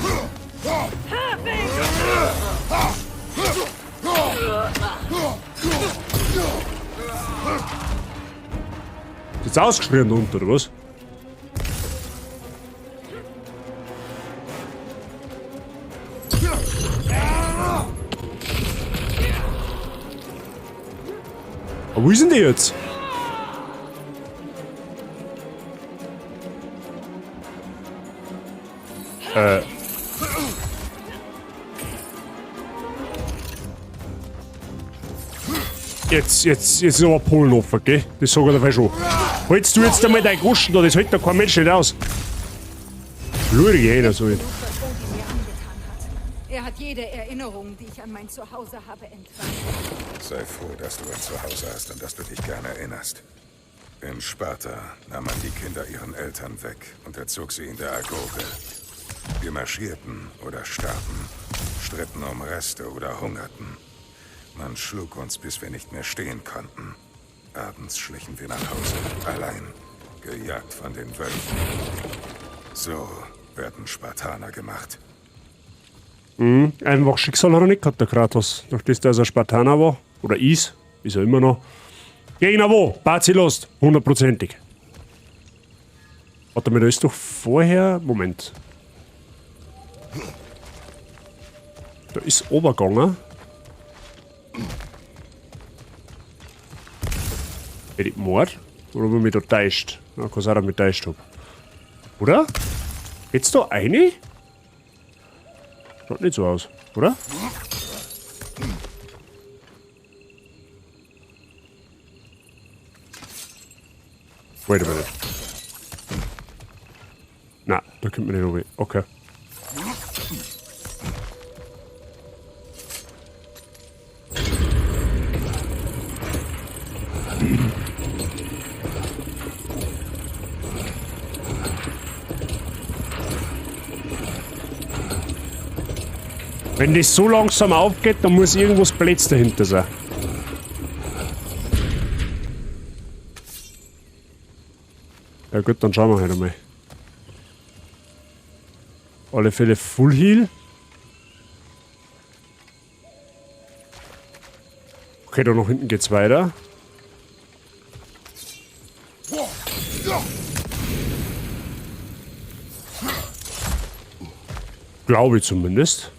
Ist jetzt ausgeschrien da unten, oder was? Aber wo ist denn die jetzt? Jetzt ist aber Polen offen, gell? Das sag ich dir schon. Holst du jetzt einmal deinen Goschen da, das hält da kein Mensch nicht aus. Lurig einer so. Was Odin mir angetan hat. Er hat jede Erinnerung, die ich an mein Zuhause habe, entfernt. Sei froh, dass du ein Zuhause hast und dass du dich gerne erinnerst. In Sparta nahm man die Kinder ihren Eltern weg und erzog sie in der Agoge. Wir marschierten oder starben, stritten um Reste oder hungerten. Man schlug uns, bis wir nicht mehr stehen konnten. Abends schlichen wir nach Hause, allein, gejagt von den Wölfen. So werden Spartaner gemacht. Mhm, einfach Schicksal hat er nicht gehabt, der Kratos. Nachdem der also ein Spartaner war, oder ist er immer noch. Gegner wo? Bazilost, hundertprozentig. Warte mal, da ist doch vorher... Moment. Da ist obergegangen. Bin ich Mord? Oder ob ich mich da täuscht? Ja, kann sein, dass ich mich täuscht hab. Oder? Geht's da rein? Schaut nicht so aus, oder? Wait a minute. Na, da kommt man nicht runter. Okay. Wenn das so langsam aufgeht, dann muss irgendwas Blöds dahinter sein. Ja gut, dann schauen wir halt einmal. Alle Fälle Full Heal. Okay, da noch hinten geht's weiter. Glaube ich zumindest.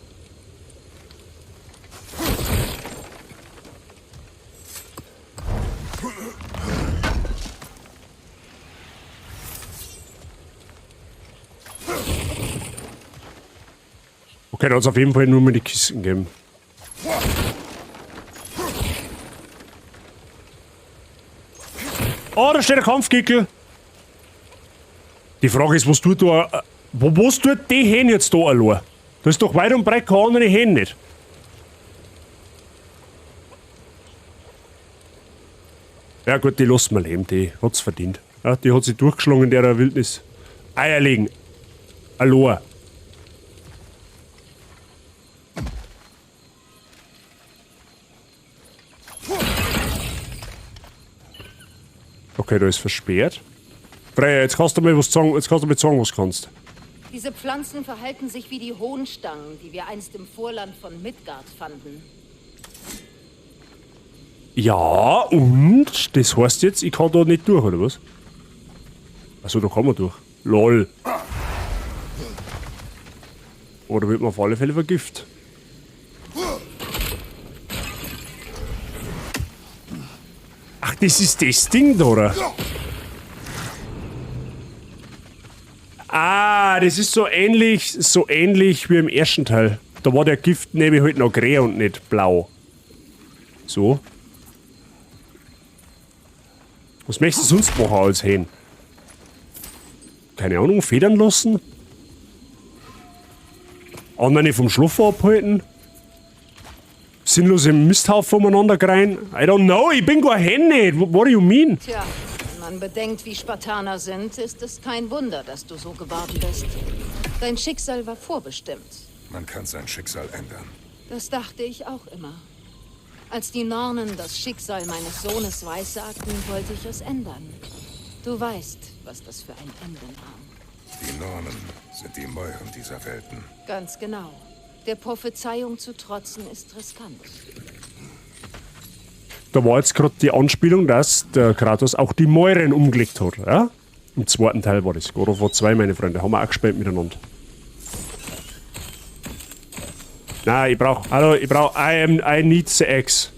Okay, da hat's auf jeden Fall nur mal die Kisten gegeben. Oh, da steht der Kampfgickel. Die Frage ist, was tut da... Was tut die Hen jetzt da allein? Da ist doch weit und breit keine andere Hen nicht. Ja gut, die lassen wir leben, die hat's verdient. Ja, die hat sich durchgeschlagen in der Wildnis. Eier legen. Allein. Okay, da ist versperrt. Freya, jetzt kannst du mir was sagen, jetzt kannst du mir sagen, was kannst. Diese Pflanzen verhalten sich wie die Hohnstangen, die wir einst im Vorland von Midgard fanden. Ja, und? Das heißt jetzt, ich kann da nicht durch, oder was? Achso, da kann man durch. LOL. Oder wird man auf alle Fälle vergiftet? Ach, das ist das Ding da, oder? Ah, das ist so ähnlich wie im ersten Teil. Da war der Gift nämlich halt noch grä und nicht blau. So. Was möchtest du sonst machen als Hen? Keine Ahnung, federn lassen? Andere vom Schlafen abhalten? Sinnlose Misthaufen umeinander rein? I don't know, ich bin gar Hen nicht. What do you mean? Tja, wenn man bedenkt, wie Spartaner sind, ist es kein Wunder, dass du so geworden bist. Dein Schicksal war vorbestimmt. Man kann sein Schicksal ändern. Das dachte ich auch immer. Als die Nornen das Schicksal meines Sohnes weissagten, wollte ich es ändern. Du weißt, was das für ein Ende nahm. Die Nornen sind die Mäuren dieser Welten. Ganz genau. Der Prophezeiung zu trotzen ist riskant. Da war jetzt gerade die Anspielung, dass der Kratos auch die Mäuren umgelegt hat. Ja? Im zweiten Teil war das. God of War 2, meine Freunde. Haben wir auch gespielt miteinander. Nein, ich brauch. Hallo, ich brauch. I need the axe.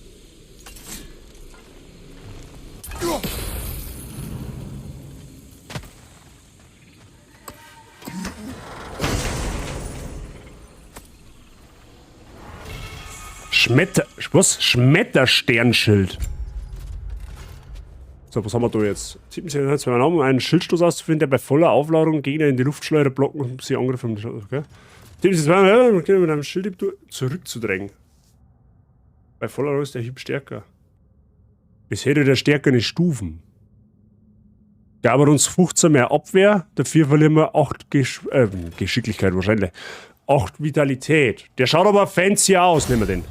Was? Schmettersternschild. So, was haben wir da jetzt? 17 zwei Namen, um einen Schildstoß auszuführen, der bei voller Aufladung Gegner in die Luft schleudert, blocken und sie angreifen. Okay. 17 mit einem Schild zurückzudrängen. Bei voller Ladung ist der Hieb stärker. Bisher hätte der stärkere Stufen. Gab uns 15 mehr Abwehr, dafür verlieren wir 8 Geschicklichkeit wahrscheinlich. 8 Vitalität. Der schaut aber fancy aus, nehmen wir den.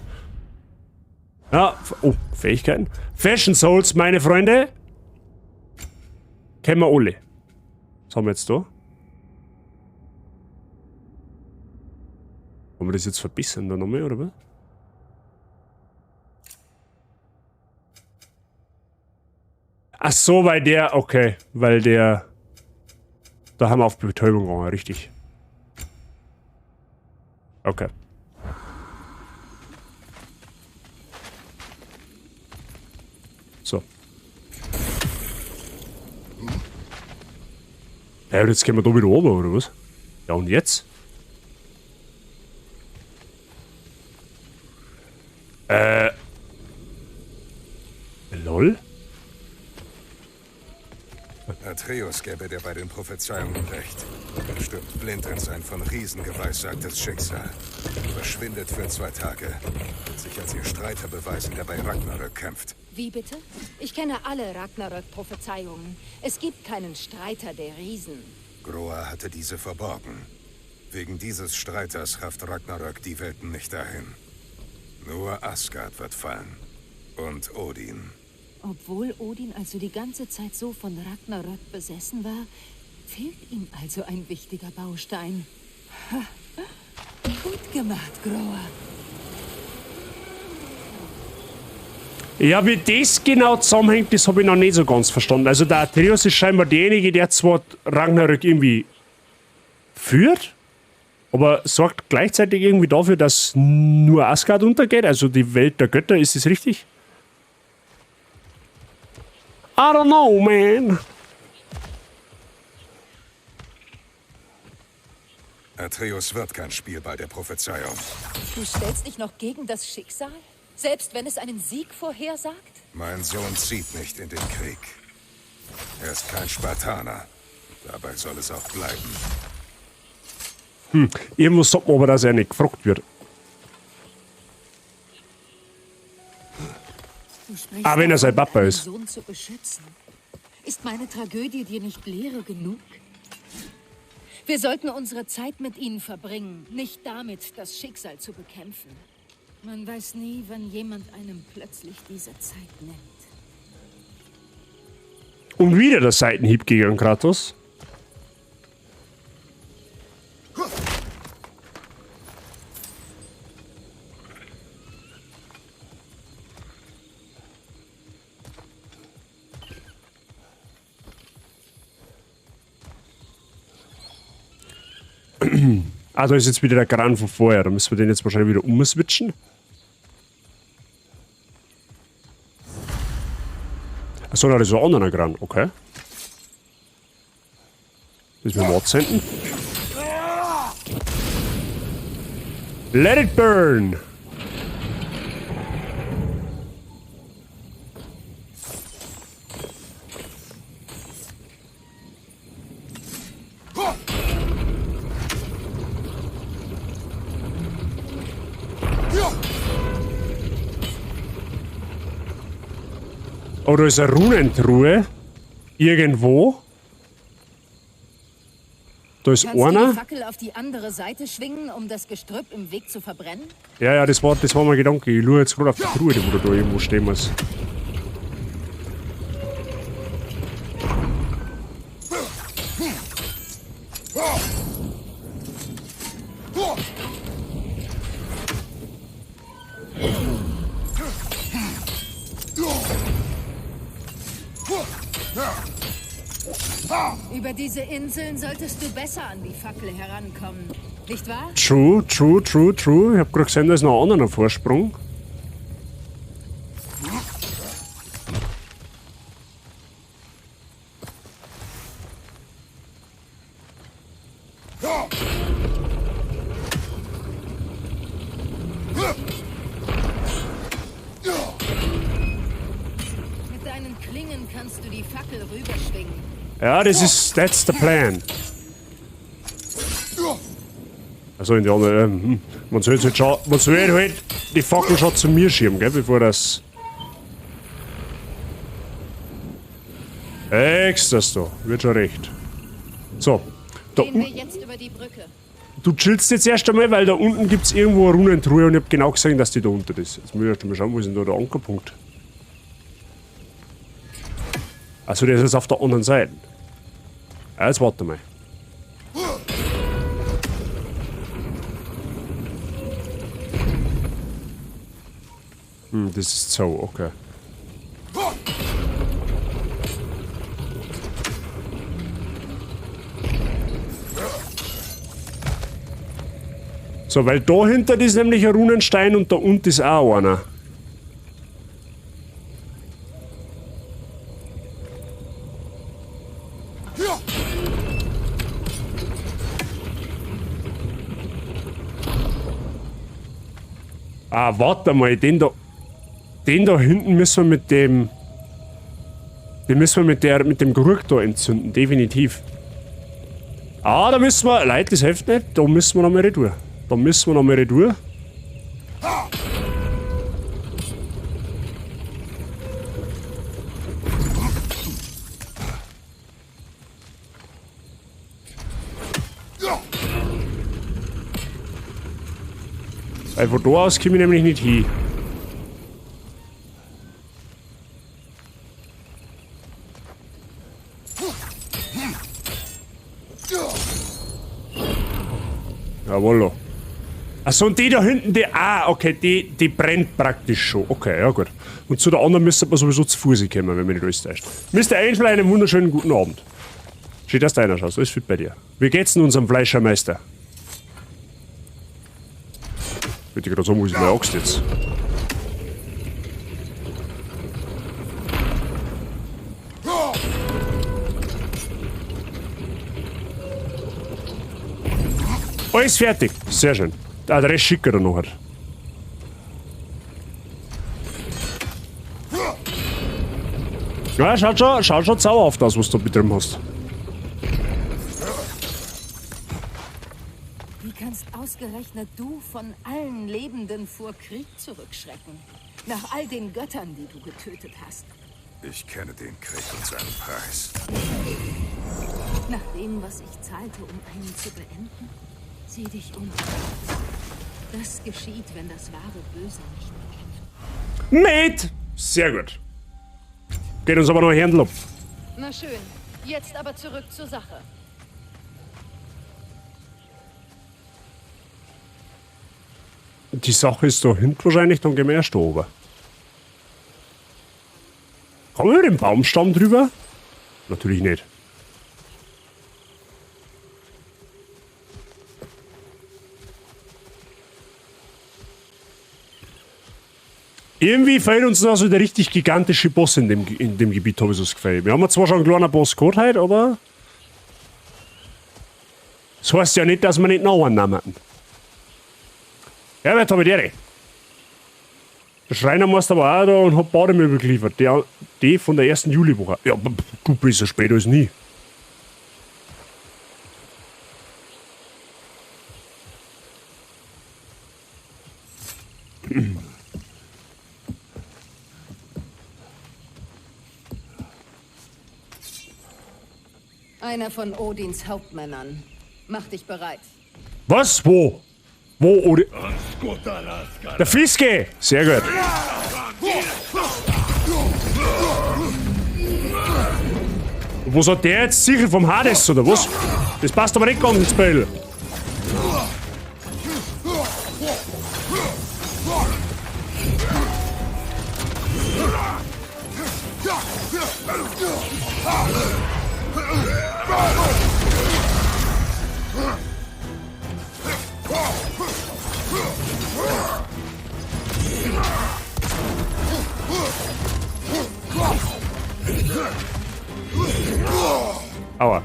Ja, oh, Fähigkeiten. Fashion Souls, meine Freunde. Kennen wir alle. Was haben wir jetzt da? Wollen wir das jetzt verbessern da nochmal, oder was? Ach so, weil der, okay, weil der, da haben wir auf Betäubung gegangen, richtig. Okay. So. Ja, jetzt gehen wir da wieder runter, oder was? Ja, und jetzt? Lol? Atreus gäbe dir bei den Prophezeiungen recht. Er stirbt blind in sein von Riesen geweissagtes Schicksal. Verschwindet für 2 Tage. Wird sich als ihr Streiter beweisen, der bei Ragnarök kämpft. Wie bitte? Ich kenne alle Ragnarök-Prophezeiungen. Es gibt keinen Streiter der Riesen. Groa hatte diese verborgen. Wegen dieses Streiters rafft Ragnarök die Welten nicht dahin. Nur Asgard wird fallen. Und Odin. Obwohl Odin also die ganze Zeit so von Ragnarök besessen war, fehlt ihm also ein wichtiger Baustein. Ha. Gut gemacht, Groa. Ja, wie das genau zusammenhängt, das habe ich noch nicht so ganz verstanden. Also der Atreus ist scheinbar derjenige, der zwar Ragnarök irgendwie führt, aber sorgt gleichzeitig irgendwie dafür, dass nur Asgard untergeht, also die Welt der Götter, ist das richtig? I don't know, man. Atreus wird kein Spielball der Prophezeiung. Du stellst dich noch gegen das Schicksal? Selbst wenn es einen Sieg vorhersagt? Mein Sohn zieht nicht in den Krieg. Er ist kein Spartaner. Dabei soll es auch bleiben. Irgendwo sagt man aber, dass er nicht gefragt wird. Du sprichst Ah, wenn er sein davon, Papa deinen ist. Sohn zu beschützen. Ist meine Tragödie dir nicht Lehre genug? Wir sollten unsere Zeit mit ihnen verbringen, nicht damit, das Schicksal zu bekämpfen. Man weiß nie, wann jemand einem plötzlich diese Zeit nimmt. Und wieder der Seitenhieb gegen Kratos. Ah, da ist jetzt wieder der Kran von vorher. Da müssen wir den jetzt wahrscheinlich wieder umswitchen. Achso, da ist ein anderer Kran. Okay. Das müssen wir absenden. Let it burn! Oh, da ist eine Runentruhe. Irgendwo. Da ist Kannst du einer. die Fackel auf die andere Seite schwingen, um das Gestrüpp im Weg zu verbrennen? Ja, ja, das war mein Gedanke. Ich schaue jetzt gerade auf die Truhe, die wo da irgendwo stehen muss. Über diese Inseln solltest du besser an die Fackel herankommen, nicht wahr? True, true, true, true. Ich hab grad gesehen, da ist noch ein anderer Vorsprung. Mit deinen Klingen kannst du die Fackel rüberschwingen. Ja, das ist, that's the plan. Also in die andere, man sollte halt schon, man sollte halt die Fackel schon zu mir schieben, gell, bevor das... Extras da, wird schon recht. So, da Gehen wir unten, jetzt über die Brücke. du chillst jetzt erst einmal, weil da unten gibt's irgendwo eine Runentruhe und ich hab genau gesehen, dass die da unten ist. Jetzt muss ich erst einmal schauen, wo ist denn da der Ankerpunkt? Also der ist jetzt auf der anderen Seite. Ja, jetzt warte mal. Hm, das ist so, okay. So, weil da hinter ist nämlich ein Runenstein und da unten ist auch einer. Ah, warte mal, den da hinten müssen wir mit dem, den müssen wir mit dem Krug da entzünden, definitiv. Ah, da müssen wir, Leute, das hilft nicht, da müssen wir nochmal retour. Da müssen wir nochmal retour. Weil von da aus komme ich nämlich nicht hin. Jawollo. Achso, und die da hinten, die... Ah, okay, die brennt praktisch schon. Okay, ja gut. Und zu der anderen müsste man sowieso zu Fuß kommen, wenn man nicht alles täuscht. Mr. Angel, einen wunderschönen guten Abend. Schön, dass du reinschaust. Alles fit bei dir. Wie geht's denn unserem Fleischermeister? Würde ich gerade sagen, wo ist meine Axt jetzt? Alles fertig. Sehr schön. Ah, der Rest schickt er noch. Ja, schaut schon sauer auf das, was du betrieben hast. Wie kannst ausgerechnet du von allen Lebenden vor Krieg zurückschrecken? Nach all den Göttern, die du getötet hast. Ich kenne den Krieg und seinen Preis. Nach dem, was ich zahlte, um einen zu beenden? Sieh dich um. Das geschieht, wenn das wahre Böse nicht bekämpft. Mate! Sehr gut. Geht uns aber noch ein Händel ab. Na schön, jetzt aber zurück zur Sache. Die Sache ist da hinten wahrscheinlich, dann gehen wir erst da oben. Kann man über den Baumstamm drüber? Natürlich nicht. Irgendwie fehlt uns noch so der richtig gigantische Boss in dem Gebiet, habe ich so das Gefühl. Wir haben zwar schon einen kleinen Boss gehabt heute, aber das heißt ja nicht, dass wir nicht noch einen nehmen. Ja, wer habe ich die? Der Schreinermeister war auch da und hat Bademöbel geliefert. Die von der 1. Juliwoche. Ja, du bist ja später als nie. Einer von Odins Hauptmännern. Mach dich bereit. Was? Wo? Wo, Odin? Der Fiske! Sehr gut. Und was hat der jetzt? Sicher vom Hades, oder was? Das passt aber nicht ganz ins Bild. Aua.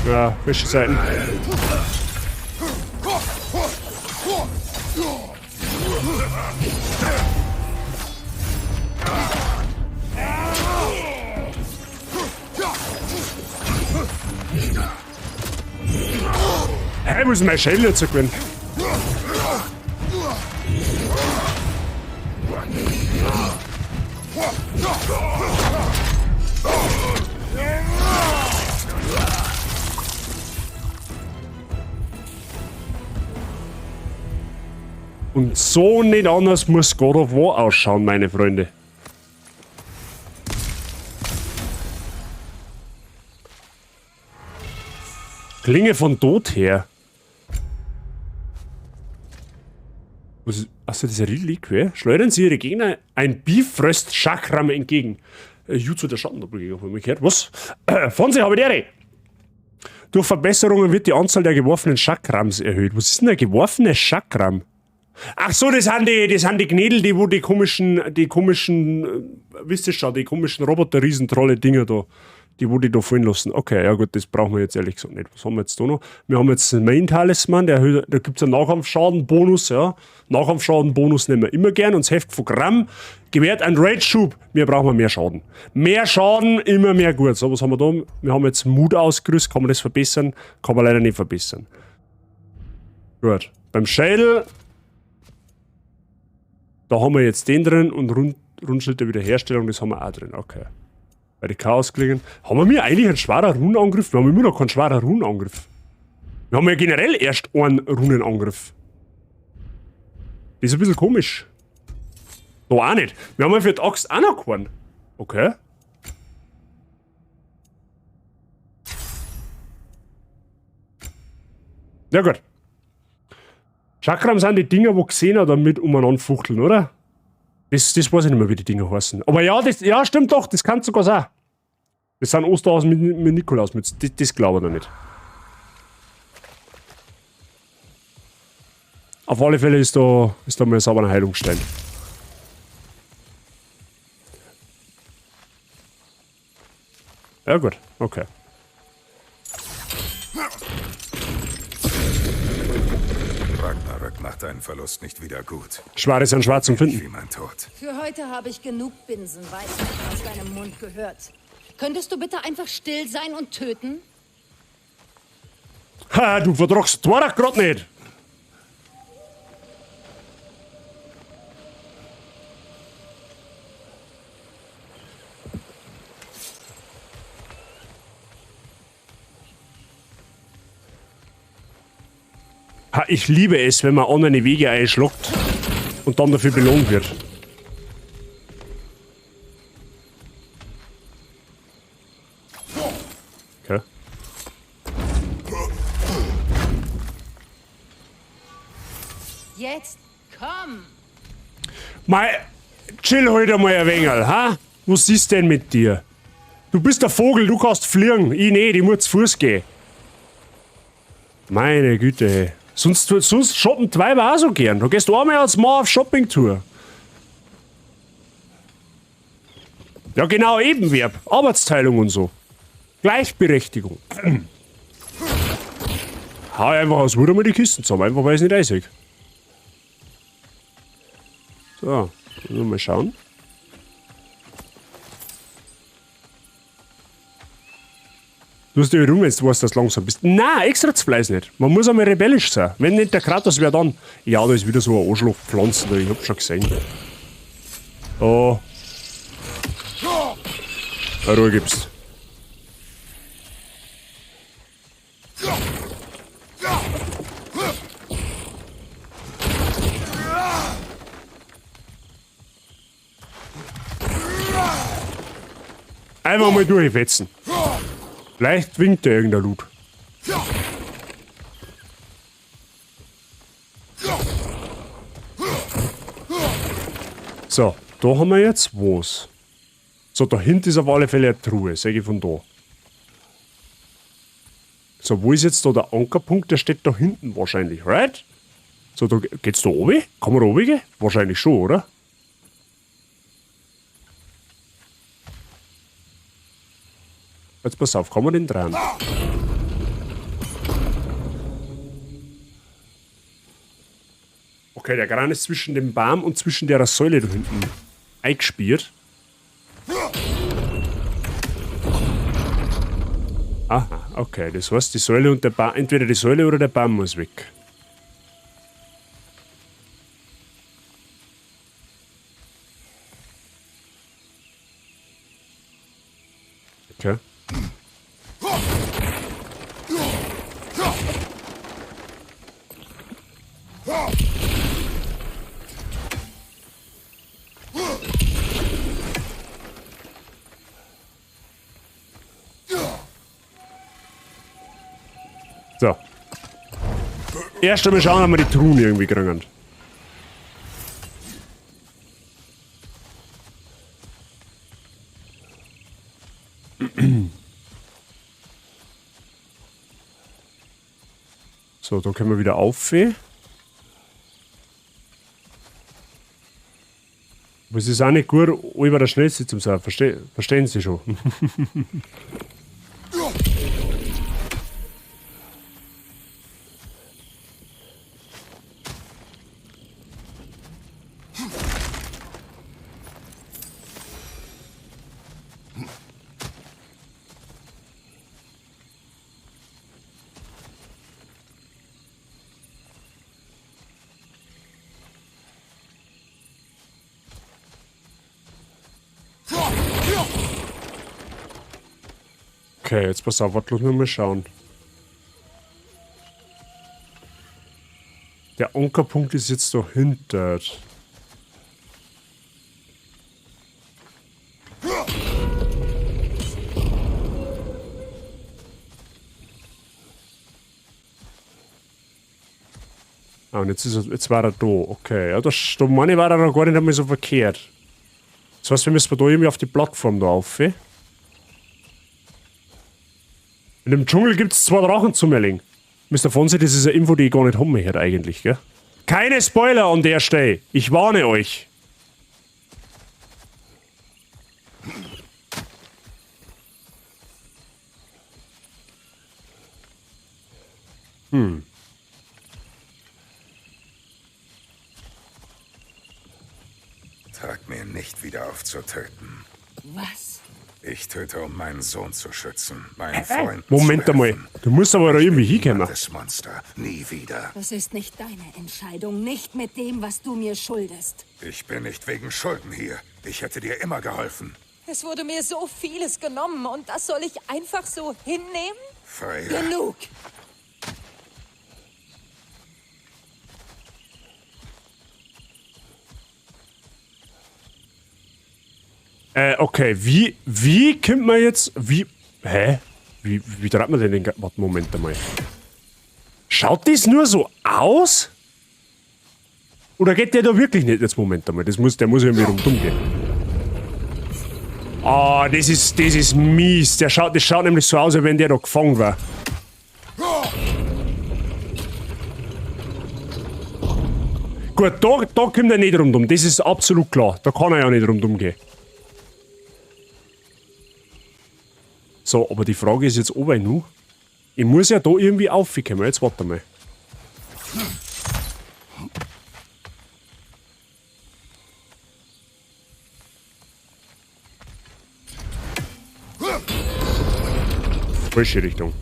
Ja, frische Seiten. Hä, wo ist mein Schädel jetzt gewesen? Und so nicht anders muss God of War ausschauen, meine Freunde. Klinge von Tod her. Was ist, achso, das ist eine Reliquie. Schleudern Sie Ihre Gegner ein Bifröst-Chakram entgegen. Jutsu der Schattendoppelgänger, hab ich gehört. Was? Von sich habe ich die. Durch Verbesserungen wird die Anzahl der geworfenen Chakrams erhöht. Was ist denn ein geworfenes Chakram? Ach so, das sind die Gnädel, die wo die komischen, wisst ihr schon, die komischen Roboter-Riesentrolle-Dinger da, die wo die da fallen lassen. Okay, ja gut, das brauchen wir jetzt ehrlich gesagt nicht. Was haben wir jetzt da noch? Wir haben jetzt den Main-Talisman, der erhöht, da gibt's einen Nahkampfschaden-Bonus, ja. Nahkampfschaden-Bonus nehmen wir immer gern. Und das Heft von Gram gewährt einen Rage-Schub. Wir brauchen mehr Schaden. Mehr Schaden, immer mehr gut. So, was haben wir da? Wir haben jetzt Mut ausgerüstet. Kann man das verbessern? Kann man leider nicht verbessern. Gut. Beim Schädel, da haben wir jetzt den drin und Rundschild der Wiederherstellung, das haben wir auch drin. Okay. Bei den Chaos-Klingen. Haben wir eigentlich einen schweren Runenangriff? Wir haben immer noch keinen schweren Runenangriff. Wir haben ja generell erst einen Runenangriff. Das ist ein bisschen komisch. Da auch nicht. Wir haben ja für die Axt auch noch keinen. Okay. Ja gut. Chakram sind die Dinger, wo gesehen hat, damit umeinander fuchteln, oder? Das weiß ich nicht mehr, wie die Dinger heißen. Aber ja, das, ja, stimmt doch, das kann sogar sein. Das sind Osterhasen mit Nikolausmützen. Das glaube ich noch nicht. Auf alle Fälle ist da mal ein sauberer Heilungsstein. Ja gut, okay. Ragnarök macht deinen Verlust nicht wieder gut. Schware sind schwarz zum Finden. Wie mein Tod. Für heute habe ich genug Binsenweisheit aus deinem Mund gehört. Könntest du bitte einfach still sein und töten? Ha, du vertragst Twarach grad nicht. Ha, ich liebe es, wenn man andere Wege einschlägt und dann dafür belohnt wird. Okay. Jetzt komm! Mei, chill heute mal ein wenig, ha? Was ist denn mit dir? Du bist der Vogel, du kannst fliegen. Ich nicht, ich muss zu Fuß gehen. Meine Güte, hey. Sonst shoppen die Weiber auch so gern. Du gehst einmal als Mann auf Shoppingtour. Ja, genau, Ebenwerb. Arbeitsteilung und so. Gleichberechtigung. Hau einfach aus Wut einmal die Kisten zusammen, einfach weil ich es nicht einsehe. So, mal schauen. Du hast dich rum, wenn du weißt, dass du langsam bist. Nein, extra zu Fleiß nicht. Man muss einmal rebellisch sein. Wenn nicht der Kratos, wer dann? Ja, da ist wieder so ein Arschlochpflanzen da, ich hab schon gesehen. Oh. Ruhe gibst. Einfach mal durchfetzen. Vielleicht winkt ja irgendein Loot. So, da haben wir jetzt was. So, da hinten ist auf alle Fälle eine Truhe, sag ich von da. So, wo ist jetzt da der Ankerpunkt? Der steht da hinten wahrscheinlich, right? So, da geht's da oben? Kann man da oben gehen? Wahrscheinlich schon, oder? Jetzt pass auf, kann man den drehen? Okay, der Kran ist zwischen dem Baum und zwischen der Säule da hinten eingespielt. Aha, okay, das heißt, die Säule und der Baum, entweder die Säule oder der Baum muss weg. Okay. So. Erst einmal schauen, ob wir die Truhen irgendwie kriegen. So, da können wir wieder auf. Aber es ist auch nicht gut, über der Schnellste zum sein. Verstehen Sie schon. Okay, jetzt pass auf, warte, lass mich mal schauen. Der Ankerpunkt ist jetzt da hinten. Ah, und jetzt, ist er, jetzt war er da. Okay, ja, das, da meine ich, war er noch gar nicht einmal so verkehrt. Das heißt, wir müssen da irgendwie auf die Plattform da auf. In dem Dschungel gibt's 2 Drachen zum Erlegen. Mister Fonsi, das ist eine Info, die ich gar nicht haben möchte eigentlich, gell? Keine Spoiler an der Stelle. Ich warne euch. Trag mir nicht wieder auf zu töten. Was? Ich töte, um meinen Sohn zu schützen, meinen Freund Moment zu einmal. helfen. Du musst aber da irgendwie hinkommen. Das Monster. Nie wieder. Das ist nicht deine Entscheidung. Nicht mit dem, was du mir schuldest. Ich bin nicht wegen Schulden hier. Ich hätte dir immer geholfen. Es wurde mir so vieles genommen und das soll ich einfach so hinnehmen? Freya. Genug! Okay, wie kommt man jetzt, wie, hä? Wie treibt man denn den, warte, Moment einmal. Schaut das nur so aus? Oder geht der da wirklich nicht? Jetzt Moment einmal, der muss irgendwie rundum gehen. Ah, das ist mies. Das schaut nämlich so aus, als wenn der da gefangen war. Gut, da kommt er nicht rundum. Das ist absolut klar. Da kann er ja nicht rundum gehen. So, aber die Frage ist jetzt, ob ich nu. Ich muss ja da irgendwie aufkommen. Jetzt warte mal. Falsche Richtung.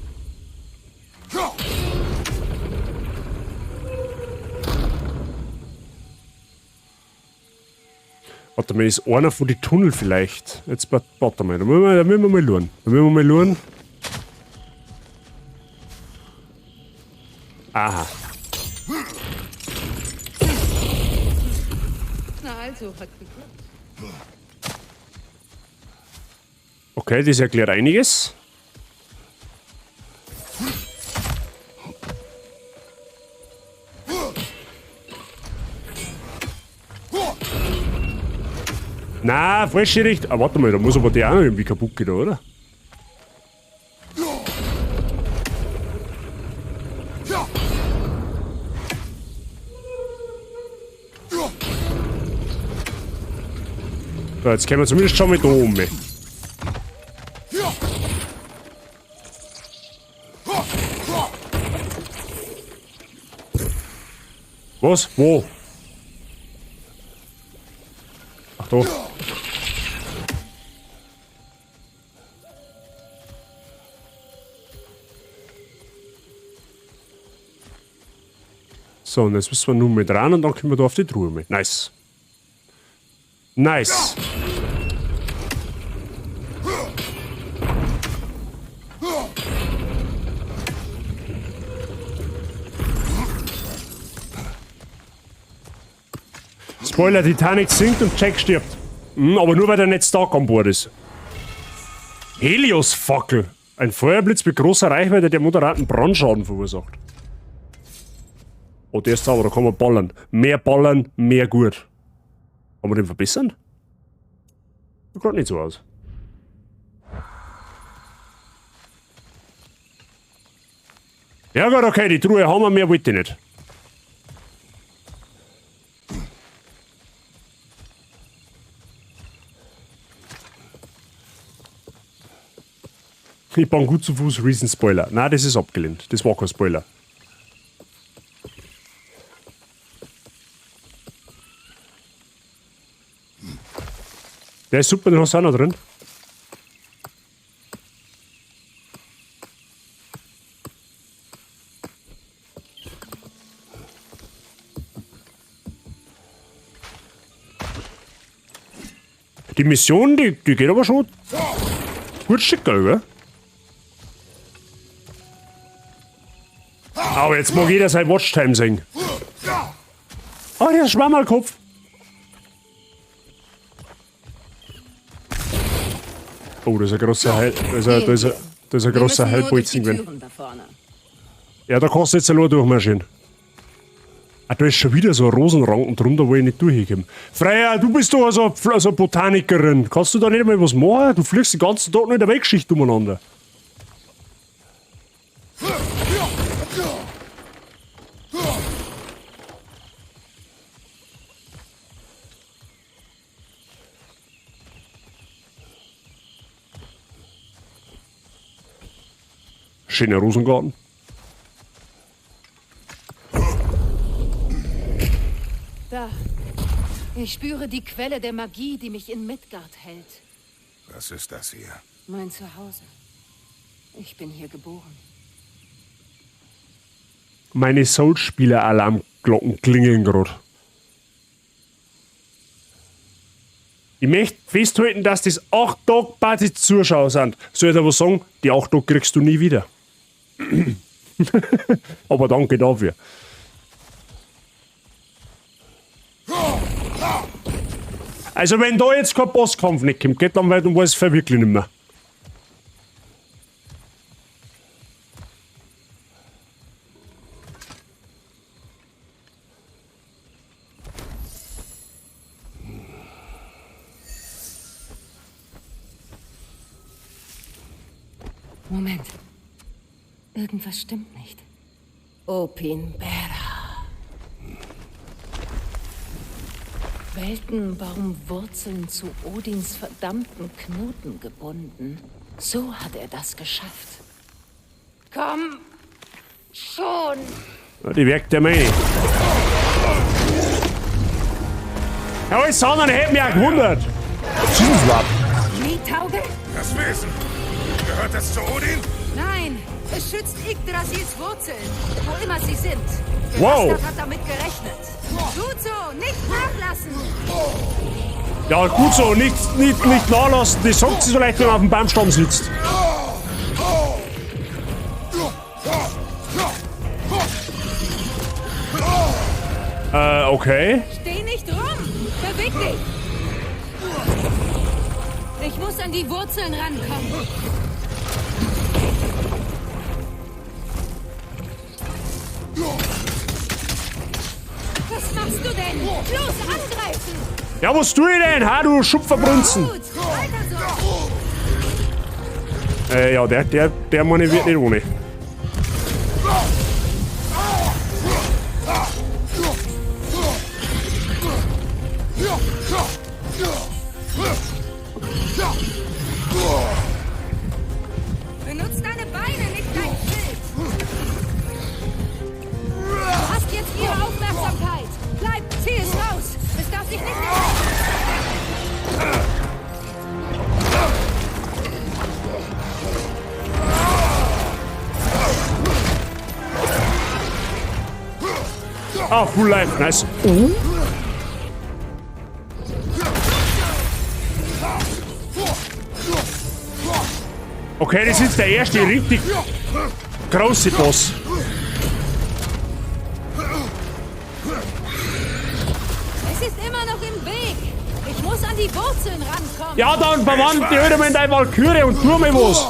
Warte mal, ist einer von den Tunnel vielleicht? Jetzt warte mal, da müssen wir mal schauen. Da müssen wir mal schauen. Aha. Na also, hat geklappt. Okay, das erklärt einiges. Na, falsche Richtung. Ah, warte mal, da muss aber der auch noch irgendwie kaputt gehen, oder? So, jetzt können wir zumindest schon mal da oben. Was? Wo? Ach da. So, und jetzt müssen wir nun mit ran und dann können wir da auf die Truhe mit. Nice. Nice. Spoiler, Titanic sinkt und Jack stirbt. Aber nur weil der Ned Stark an Bord ist. Helios-Fackel. Ein Feuerblitz mit großer Reichweite, der moderaten Brandschaden verursacht. Oh, der ist sauber, da kann man ballern. Mehr ballern, mehr gut. Kann man den verbessern? Sieht grad nicht so aus. Ja gut, okay, die Truhe haben wir, mehr wollte ich nicht. Ich bin gut zu Fuß, Reason Spoiler. Nein, das ist abgelehnt. Das war kein Spoiler. Der ist super, den hast du auch noch drin. Die Mission, die geht aber schon gut schick, gell? Aber jetzt mag jeder sein Watchtime singen. Ah, der Schwammerlkopf. Oh, das ist ein großer Heil, das ist ein, das ist ein, das ist ein Wir großer müssen nur durch die Heilbolzen gewesen. Türen da vorne. Ja, da kannst du jetzt allein durchmarschieren. Ah, da ist schon wieder so ein Rosenranken drum, da wo ich nicht durchkomme. Freya, du bist doch so eine Botanikerin. Kannst du da nicht mal was machen? Du fliegst den ganzen Tag nur in der Weltgeschichte umeinander. Schöner Rosengarten. Da. Ich spüre die Quelle der Magie, die mich in Midgard hält. Was ist das hier? Mein Zuhause. Ich bin hier geboren. Meine Soul-Spieler-Alarmglocken klingeln grad. Ich möchte festhalten, dass das 8 Tage Party Zuschauer sind. Soll ich aber sagen, die 8 Tage kriegst du nie wieder. Aber danke dafür. Also wenn da jetzt kein Bosskampf nicht kommt, geht, dann weiß ich wirklich nicht mehr. Moment. Irgendwas stimmt nicht. Opin Bera. Weltenbaumwurzeln zu Odins verdammten Knoten gebunden. So hat er das geschafft. Komm schon! Ja, die wirkt der meine. Ja, alles anderen hätten mich auch gewundert. Was ist das überhaupt? Nidhauge? Das Wesen! Gehört es zu Odin? Nein, es schützt Yggdrasils Wurzeln, wo immer sie sind. Der Wow. Bastard hat damit gerechnet. Gut so, nicht nachlassen! Ja, gut so, nicht nachlassen. Das sagt sie so leicht, wenn man auf dem Baumstamm sitzt. Okay. Steh nicht rum! Beweg dich! Ich muss an die Wurzeln rankommen. Was machst du denn? Los, angreifen! Ja, was tue ich denn? Ha, du Schupferbrunzen. Gut, weiter so! Ja, der meine wird nicht ohne. Benutz deine Beine, nicht dein Schild! Du hast jetzt ihre Aufmerksamkeit! Bleib, zieh es raus! Es darf dich nicht erreichen! Ah, Full Life, nice. Okay, das ist der erste richtig große Boss. Es ist immer noch im Weg! Ich muss an die Wurzeln rankommen! Ja, dann verwandelt die halt mal in deine Walküre und tu mal was.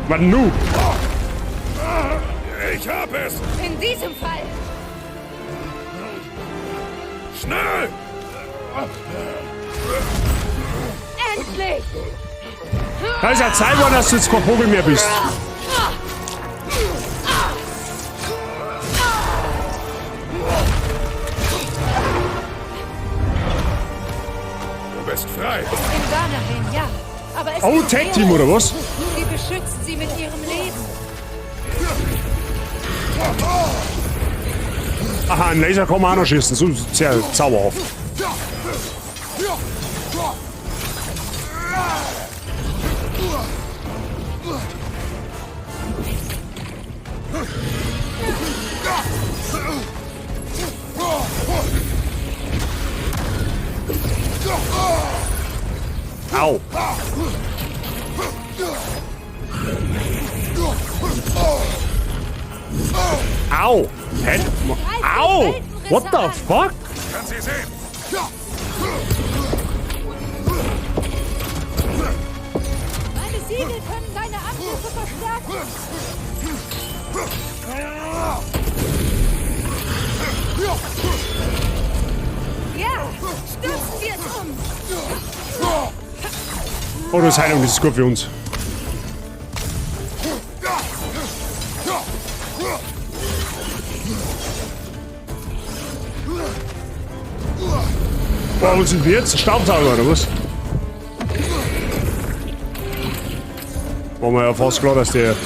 Was nu? Ich hab es! In diesem Fall! Schnell! Endlich! Da ist ja Zeit geworden, dass du jetzt kein Vogel mehr bist. Du bist frei! In Vanaheim, ja. Aber es Oh, gibt Tag Team oder was? Sie beschützen sie mit ihrem Leben. Aha, ein Laser kann man auch noch schießen. So sehr zauberhaft. Au. Au. Hä? Au. What the fuck? Kann sie sehen! Meine Siegel können deine Angriffe verstärken. Ja, stürzen wir es um. Oh, das ist Heilung, das ist gut für uns. Boah, wo sind wir jetzt? Staubsauger oder was? War mir ja fast klar, dass der.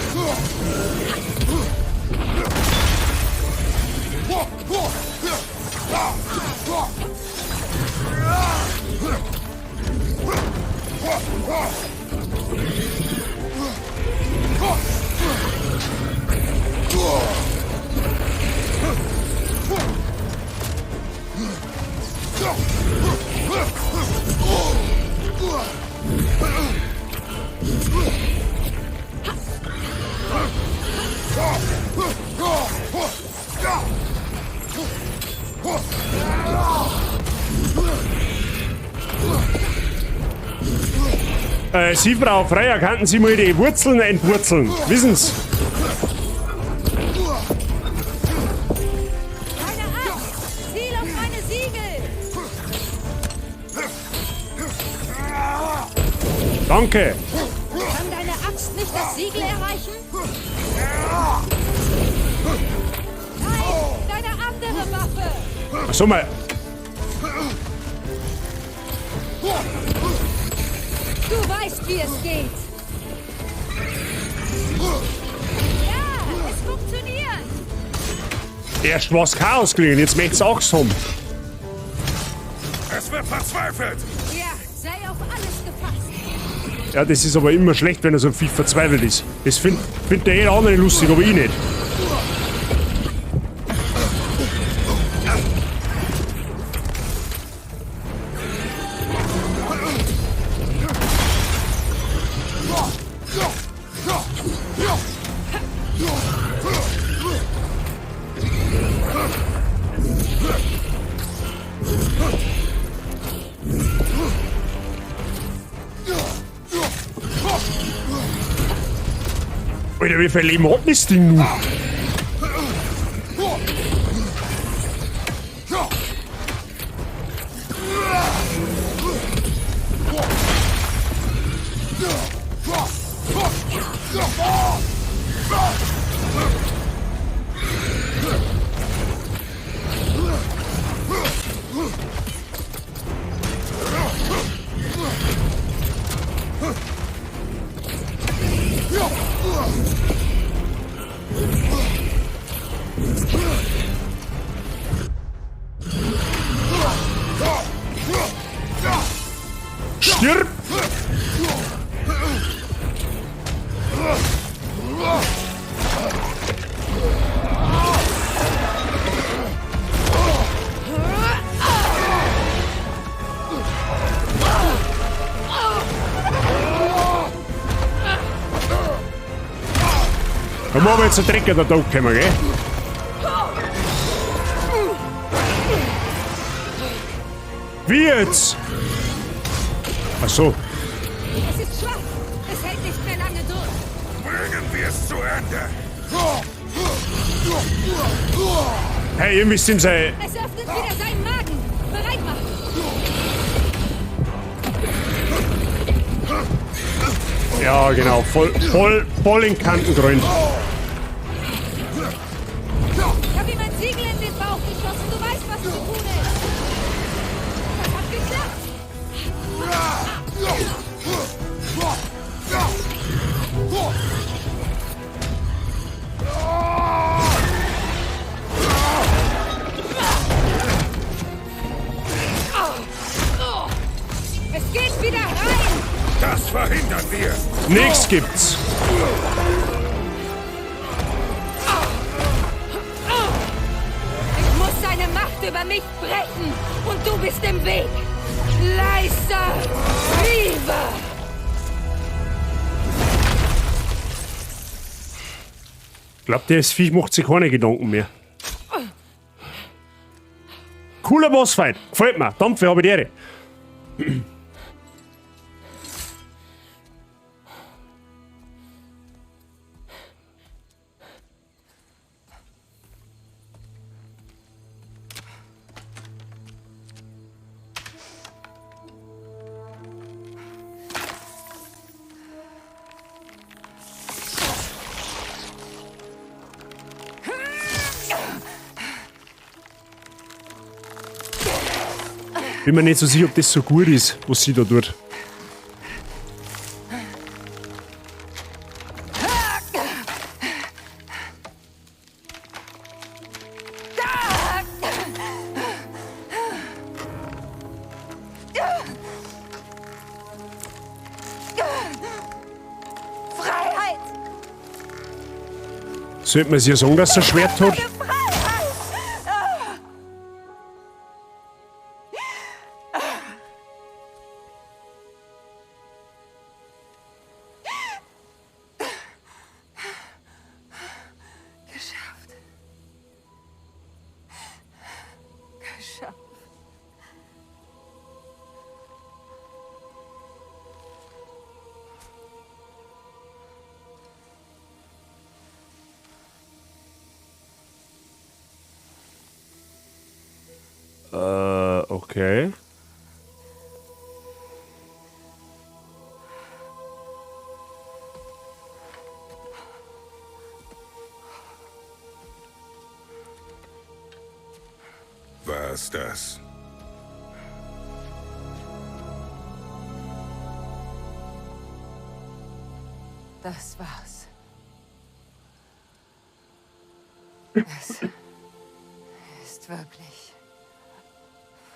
Sie, Frau Freier, könnten Sie mal die Wurzeln entwurzeln? Wissen's? Keine Angst! Ziel auf meine Siegel! Danke. Kann deine Axt nicht das Siegel erreichen? Nein, deine andere Waffe! Ach so, mal. Du weißt, wie es geht! Ja, es funktioniert! Erst war's Chaos gelegen, jetzt möcht's Axt haben. Es wird verzweifelt! Ja, sei auf alles gefasst! Ja, das ist aber immer schlecht, wenn er so ein Viech verzweifelt ist. Das find der jeder andere lustig, aber ich nicht. Alter, wie viel Leben hat das Ding nun? Stirb! Da machen wir jetzt einen Dreck in der Tag kommen, gell? Wie jetzt? Ach so. Es ist schwach! Es hält nicht mehr lange durch! Bringen wir es zu Ende! Hey, ihr müsst ihm sein. Es öffnet wieder seinen Magen! Bereit machen! Ja, genau. Voll, voll, voll in Kanten grün. Ich habe ihm ein Siegel in den Bauch geschossen. Du weißt, was zu tun ist. Das hat geklappt. Es geht wieder rein. Das verhindern wir! Nichts gibt's. Ich muss seine Macht über mich brechen. Und du bist im Weg. Leiser Viva! Glaubt ihr, das Viech macht sich keine Gedanken mehr. Cooler Bossfight. Gefällt mir. Dampfe, habe ich die Ehre. Bin mir nicht so sicher, ob das so gut ist, was sie da tut. Freiheit! Sollte man sich ja sagen, dass sie ein Schwert hat? Geschafft. Geschafft. Okay. War es das? Das war's. Es ist wirklich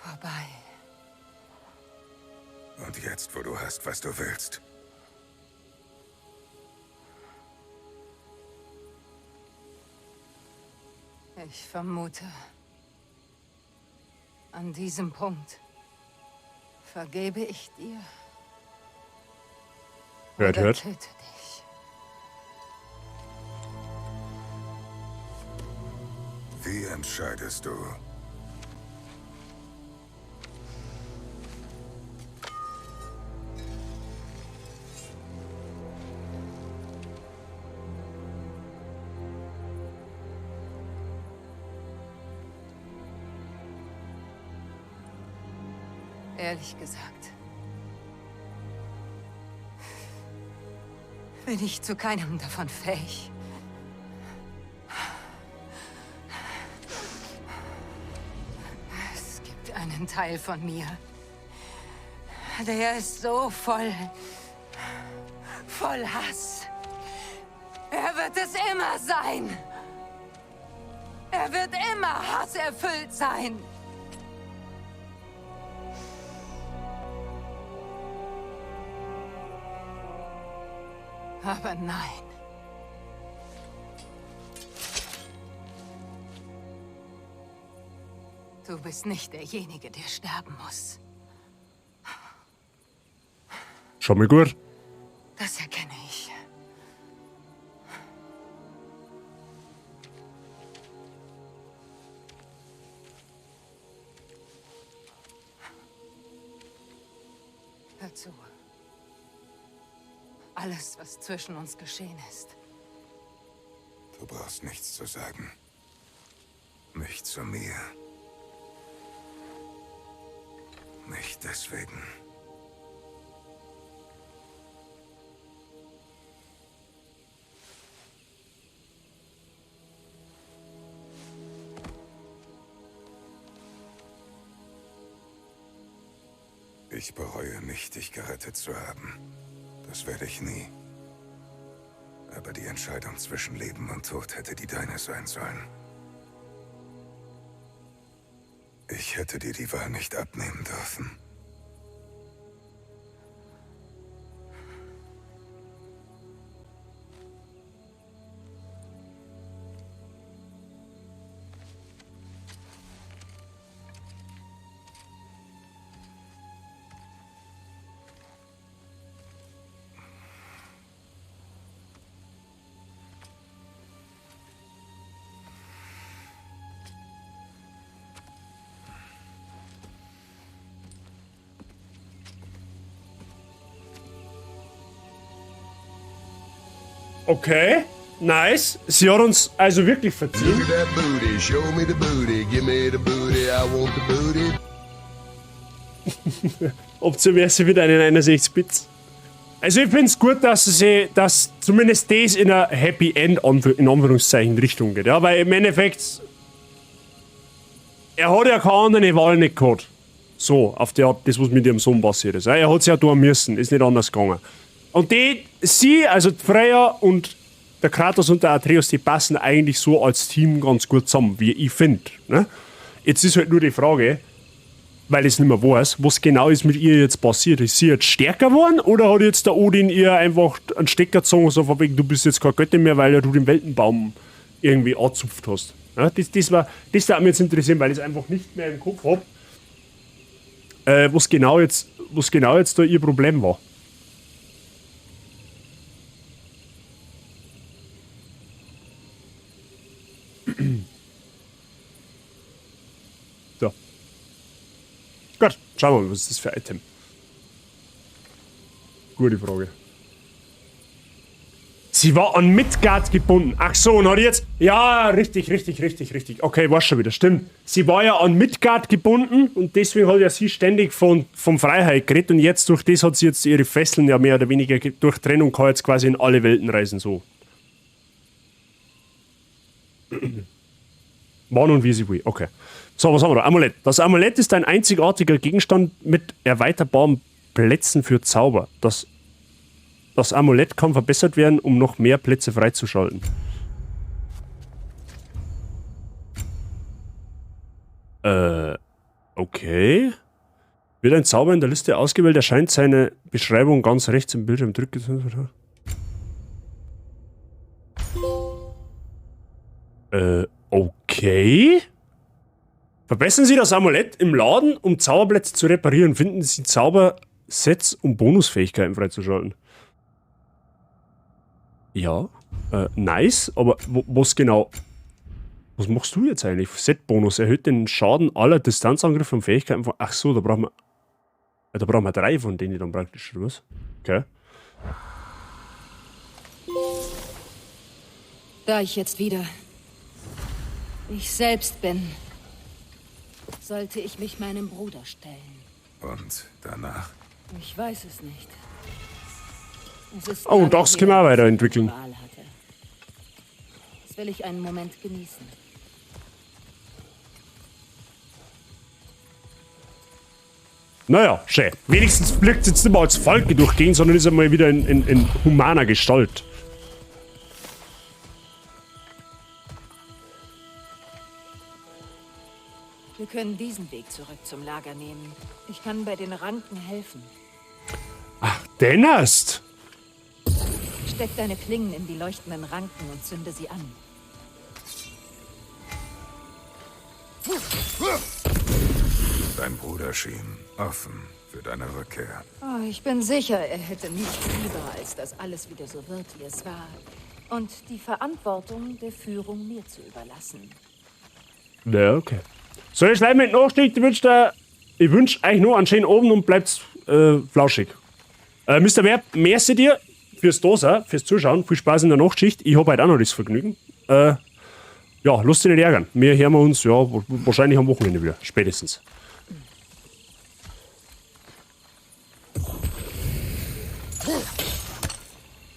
vorbei. Und jetzt, wo du hast, was du willst. Ich vermute, an diesem Punkt vergebe ich dir. Hört, oder hört. töte dich. Wie entscheidest du? Ehrlich gesagt, bin ich zu keinem davon fähig. Es gibt einen Teil von mir, der ist so voll Hass. Er wird es immer sein. Er wird immer hasserfüllt sein. Aber nein. Du bist nicht derjenige, der sterben muss. Schon mal gut. Das erkenne ich. Hör zu. Alles, was zwischen uns geschehen ist. Du brauchst nichts zu sagen. Nicht zu mir. Nicht deswegen. Ich bereue nicht, dich gerettet zu haben. Das werde ich nie. Aber die Entscheidung zwischen Leben und Tod hätte die deine sein sollen. Ich hätte dir die Wahl nicht abnehmen dürfen. Okay, nice. Sie hat uns also wirklich verziehen. Look at that booty, show me the booty, give me the booty, I want the booty. Option wäre sie wieder einen 61 Bits. Also ich find's gut, dass sie, dass zumindest das in einer Happy End in Anführungszeichen Richtung geht. Ja, weil im Endeffekt, er hat ja keine andere Wahl nicht gehabt. So, auf die Art, das, was mit ihrem Sohn passiert ist. Er hat es ja tun müssen, ist nicht anders gegangen. Und die, sie, also die Freya und der Kratos und der Atreus, die passen eigentlich so als Team ganz gut zusammen, wie ich finde. Ne? Jetzt ist halt nur die Frage, weil ich es nicht mehr weiß, was genau ist mit ihr jetzt passiert. Ist sie jetzt stärker geworden oder hat jetzt der Odin ihr einfach einen Stecker gezogen, so von wegen, du bist jetzt keine Göttin mehr, weil ja du den Weltenbaum irgendwie angezupft hast? Ja, das würde mich jetzt interessieren, weil ich es einfach nicht mehr im Kopf hab, was genau jetzt da ihr Problem war. So. Gut, schauen wir mal, was ist das für ein Item? Gute Frage. Sie war an Midgard gebunden. Ach so, und hat jetzt... Ja, richtig, richtig, richtig, richtig. Okay, war schon wieder, stimmt. Sie war ja an Midgard gebunden und deswegen hat ja sie ständig von Freiheit geredet und jetzt durch das hat sie jetzt ihre Fesseln ja mehr oder weniger durch Trennung kann jetzt quasi in alle Welten reisen, so. Wann und wie sie will, okay. So, was haben wir da? Amulett. Das Amulett ist ein einzigartiger Gegenstand mit erweiterbaren Plätzen für Zauber. Das Amulett kann verbessert werden, um noch mehr Plätze freizuschalten. Okay. Wird ein Zauber in der Liste ausgewählt, erscheint seine Beschreibung ganz rechts im Bildschirm. Drücke. Okay. Verbessern Sie das Amulett im Laden, um Zauberplätze zu reparieren. Finden Sie Zaubersets, um Bonusfähigkeiten freizuschalten. Ja, nice, aber was genau? Was machst du jetzt eigentlich? Set-Bonus erhöht den Schaden aller Distanzangriffe und Fähigkeiten von. Ach so, da brauchen wir. Da brauchen wir 3 von denen dann praktisch, oder was? Okay. Da ich jetzt wieder ich selbst bin, sollte ich mich meinem Bruder stellen. Und danach? Ich weiß es nicht. Es ist oh, und das können wir auch weiterentwickeln. Das will ich einen Moment genießen. Naja, schön. Wenigstens fliegt es jetzt nicht mehr als Falke durchgehen, sondern ist einmal wieder in humaner Gestalt. Wir können diesen Weg zurück zum Lager nehmen. Ich kann bei den Ranken helfen. Ach, denn erst. Steck deine Klingen in die leuchtenden Ranken und zünde sie an. Dein Bruder schien offen für deine Rückkehr. Oh, ich bin sicher, er hätte nichts lieber, als dass alles wieder so wird, wie es war. Und die Verantwortung der Führung mir zu überlassen. Ja, okay. So, ich schreibe mit Nachricht, ich wünsche euch nur einen schönen Abend und bleibt flauschig. Mr. Werb, merci dir fürs Dasein, fürs Zuschauen. Viel Spaß in der Nachtschicht. Ich habe heute auch noch das Vergnügen. Ja, lasst dich nicht ärgern. Wir hören uns ja wahrscheinlich am Wochenende wieder. Spätestens.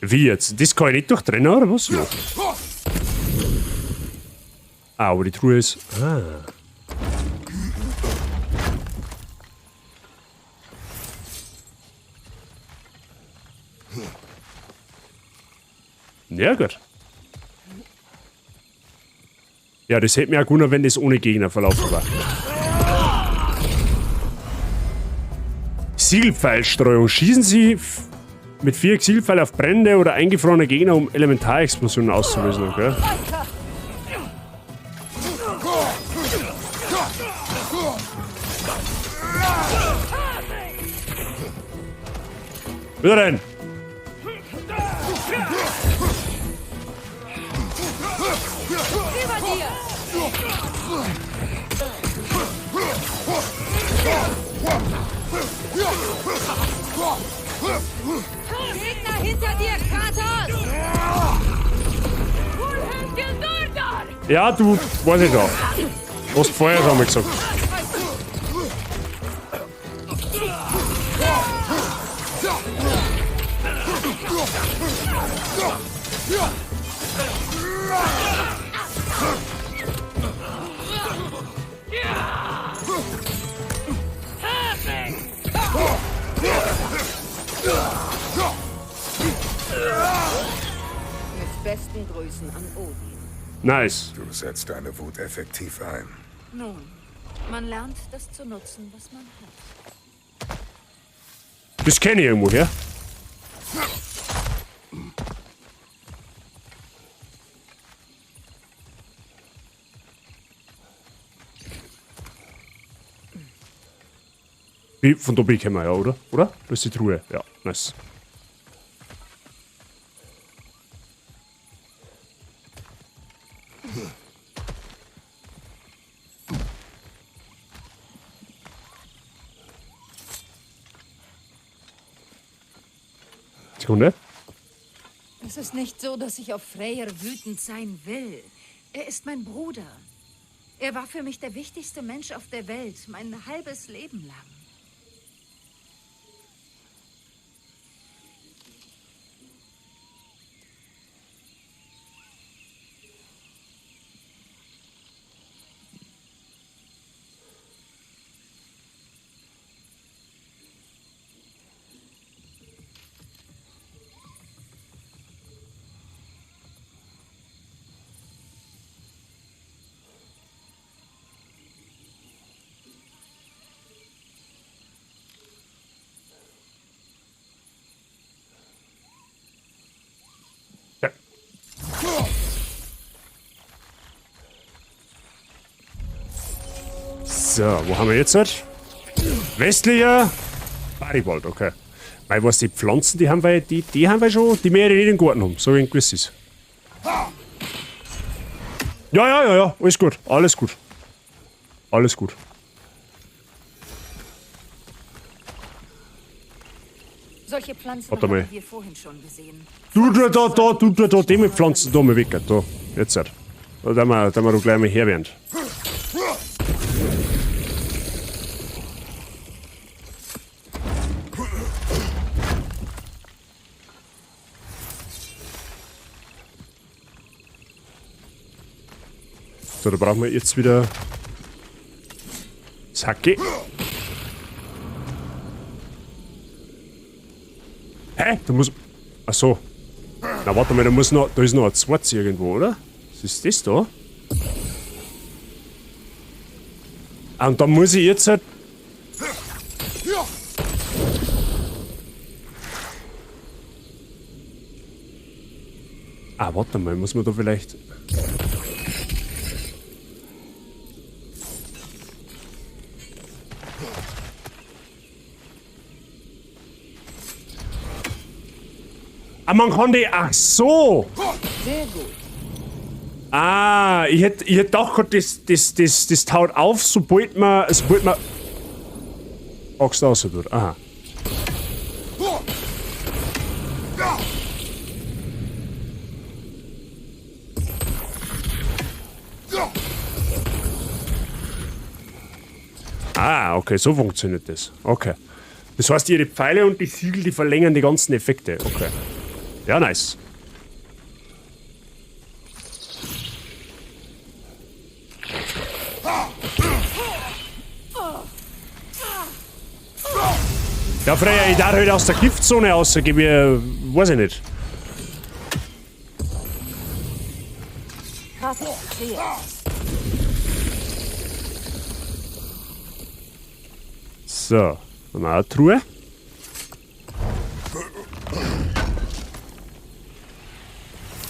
Wie jetzt? Das kann ich nicht durchtrennen, oder was? Ja. Ah, aber die Truhe ist. Ah. Ja, gut. Ja, das hätte mir auch gewundert, wenn das ohne Gegner verlaufen war. Siegelpfeilstreuung. Schießen Sie mit 4 Siegelpfeilen auf brennende oder eingefrorene Gegner, um Elementarexplosionen auszulösen, okay? Wieder rein! Gegner hinter dir, Kratos! Ja, du, weiß ich doch. Hast vorher schon mal gesagt. Mit besten Grüßen an Odin. Nice. Du setzt deine Wut effektiv ein. Nun, man lernt, das zu nutzen, was man hat. Das kenne ich irgendwo her. Wie, von da bin ich gekommen, ja, oder? Oder? Das ist die Truhe. Ja, nice. Sekunde. Es ist nicht so, dass ich auf Freyr wütend sein will. Er ist mein Bruder. Er war für mich der wichtigste Mensch auf der Welt, mein halbes Leben lang. Ja. So, wo haben wir jetzt halt? Westlicher Baribald, okay. Weil was die Pflanzen, die haben wir, die haben wir schon, die mehr nicht im Garten haben, so ein gewiss ist. Ja, ja, ja, ja, alles gut, alles gut. Alles gut. Solche Pflanzen Warte mal. haben wir vorhin schon gesehen. Du, du, da, da, du, da, da, die mit Pflanzen da mal weg, da. Jetzt halt. Da, da wir, da wir doch gleich mal her werden. So, da brauchen wir jetzt wieder das Hacke. Hä? Da muss... Ach so. Na, warte mal, da muss noch... Da ist noch ein zweites irgendwo, oder? Was ist das da? Ah, und da muss ich jetzt halt... Ah, warte mal, muss man da vielleicht... Ah, man kann die... Ach so! Sehr gut. Ah, ich hätte gedacht, das taut auf, sobald man Axt raus tut. Aha. Ah, okay, so funktioniert das. Okay. Das heißt, ihre Pfeile und die Siegel, die verlängern die ganzen Effekte. Okay. Ja, nice. Ja, Freya, ich darf halt aus der Giftzone raus, gebe ich, weiß ich nicht. So, haben wir auch eine Truhe.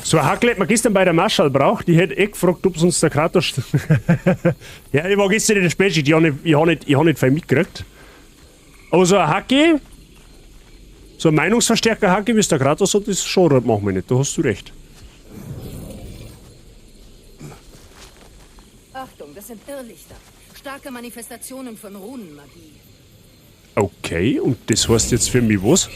So ein Hackel hätte man gestern bei der Marschall braucht. Ich hätte eh gefragt, ob uns der Kratos... Ja, ich war gestern in der Spätschicht, ich hab nicht viel mitgekriegt. Aber so ein Hacke, so ein Meinungsverstärker-Hacke, wie es der Kratos hat, das schon machen wir nicht, da hast du recht. Achtung, das sind Irrlichter. Starke Manifestationen von Runenmagie. Okay, und das heißt jetzt für mich was?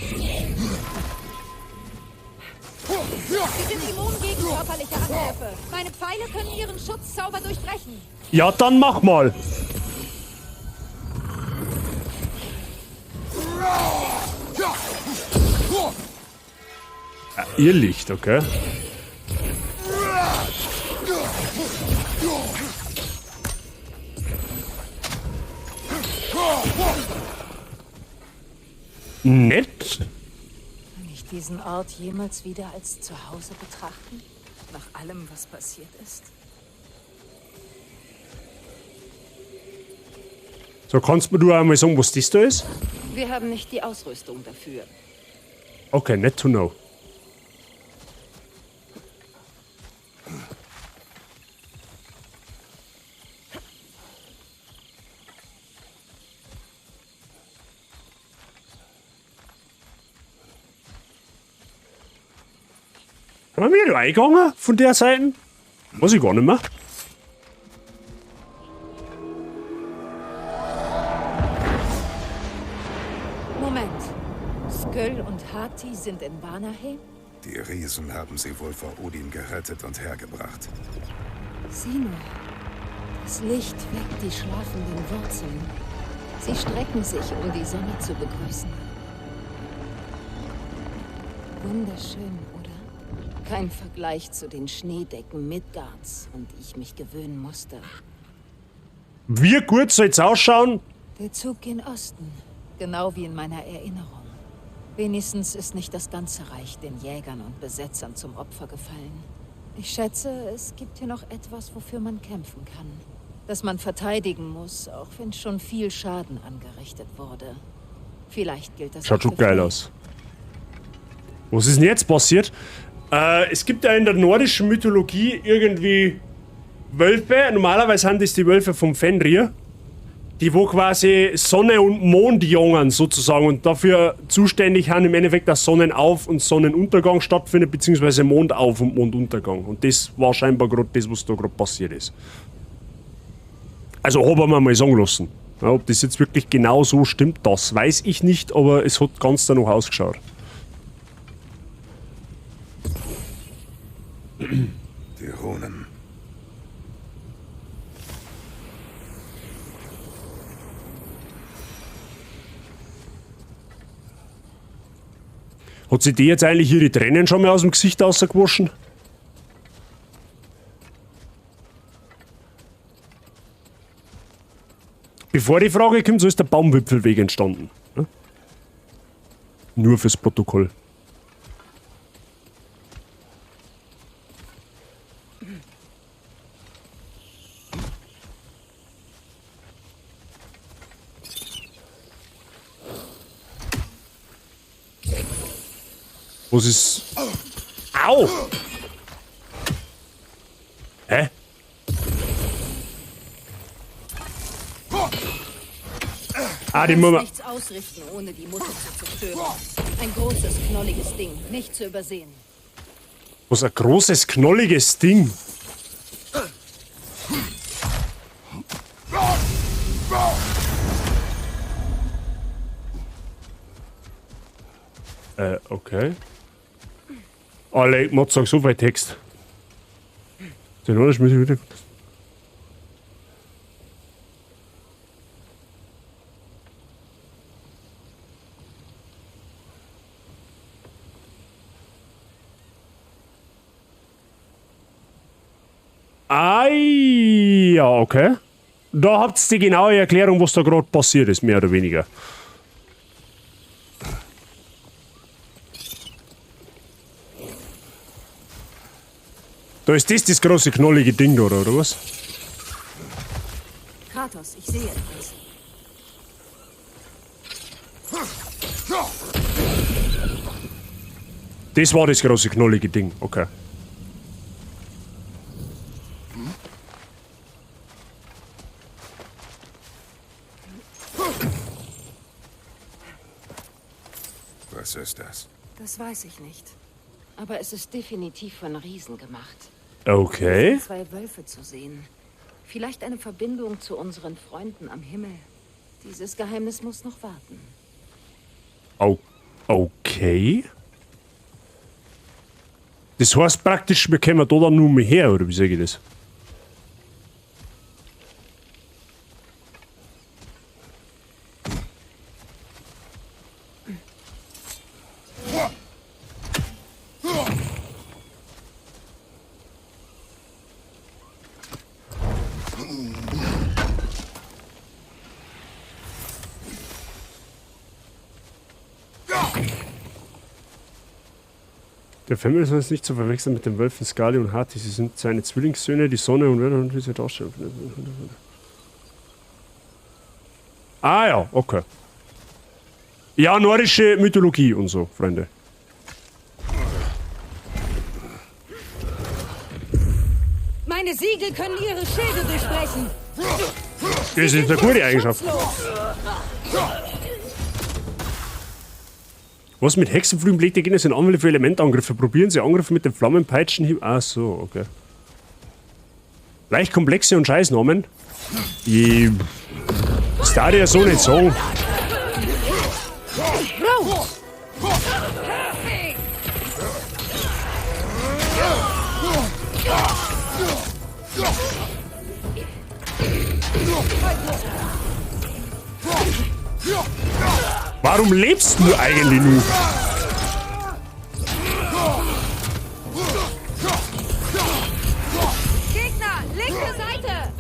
Sie sind immun gegen körperliche Angriffe. Meine Pfeile können ihren Schutzzauber durchbrechen. Ja, dann mach mal! Ah, Irrlicht, okay. Nett. Diesen Ort jemals wieder als Zuhause betrachten? Nach allem, was passiert ist? So, kannst mir du einmal sagen, was das da ist? Wir haben nicht die Ausrüstung dafür. Okay, net to know. Haben wir da eingegangen von der Seite? Weiß ich gar nicht mehr. Moment. Sköll und Hati sind in Vanaheim? Die Riesen haben sie wohl vor Odin gerettet und hergebracht. Sieh nur. Das Licht weckt die schlafenden Wurzeln. Sie strecken sich, um die Sonne zu begrüßen. Wunderschön, oder? Kein Vergleich zu den Schneedecken Midgards, an die ich mich gewöhnen musste. Wie gut soll's ausschauen? Der Zug gen Osten, genau wie in meiner Erinnerung. Wenigstens ist nicht das ganze Reich den Jägern und Besetzern zum Opfer gefallen. Ich schätze, es gibt hier noch etwas, wofür man kämpfen kann. Das man verteidigen muss, auch wenn schon viel Schaden angerichtet wurde. Vielleicht gilt das Schaut auch schon für geil Frey. aus. Was ist denn jetzt passiert? Es gibt ja in der nordischen Mythologie irgendwie Wölfe. Normalerweise sind das die Wölfe vom Fenrir, die wo quasi Sonne und Mond jungen sozusagen und dafür zuständig sind im Endeffekt, dass Sonnenauf- und Sonnenuntergang stattfindet, beziehungsweise Mondauf- und Monduntergang. Und das war scheinbar gerade das, was da gerade passiert ist. Also hab ich mir mal sagen lassen. Ja, ob das jetzt wirklich genau so stimmt, das weiß ich nicht, aber es hat ganz danach ausgeschaut. Die Runen. Hat sich die jetzt eigentlich ihre Tränen schon mal aus dem Gesicht rausgewaschen? Bevor die Frage kommt, so ist der Baumwipfelweg entstanden. Ne? Nur fürs Protokoll. Was ist... Au! Hä? Ah, die muss man... Nichts ausrichten, ohne die Mutter zu zerstören. Ein großes, knolliges Ding, nicht zu übersehen. Was, ein großes, knolliges Ding? Okay. Alle, ich muss sagen, so viel Text. Den anderen muss ich wieder. Ah, ja, okay. Da habt ihr die genaue Erklärung, was da gerade passiert ist, mehr oder weniger. Da ist das große knollige Ding da, oder was? Kratos, ich sehe etwas. Das war das große knollige Ding, okay. Was ist das? Das weiß ich nicht. Aber es ist definitiv von Riesen gemacht. Okay. Zwei Wölfe zu sehen. Vielleicht eine Verbindung zu unseren Freunden am Himmel. Dieses Geheimnis muss noch warten. Okay. Das heißt praktisch, wir kommen da dann nur mehr her, oder wie sage ich das? Der Fenrir ist nicht zu verwechseln mit den Wölfen Skali und Hati. Sie sind seine Zwillingssöhne, die Sonne und wie sie darstellen. Ah ja, okay. Ja, nordische Mythologie und so, Freunde. Meine Siegel können ihre Schilde durchbrechen. Das ist eine gute Eigenschaft. Was mit Hexenflügen belegt Gegner sind Anwälte für Elementangriffe. Probieren Sie Angriffe mit den Flammenpeitschen. Ach so, okay. Leicht komplexe und Scheißnamen. Ich. Das darf ich ja so nicht sagen. Warum lebst du eigentlich nur? Gegner, linke Seite!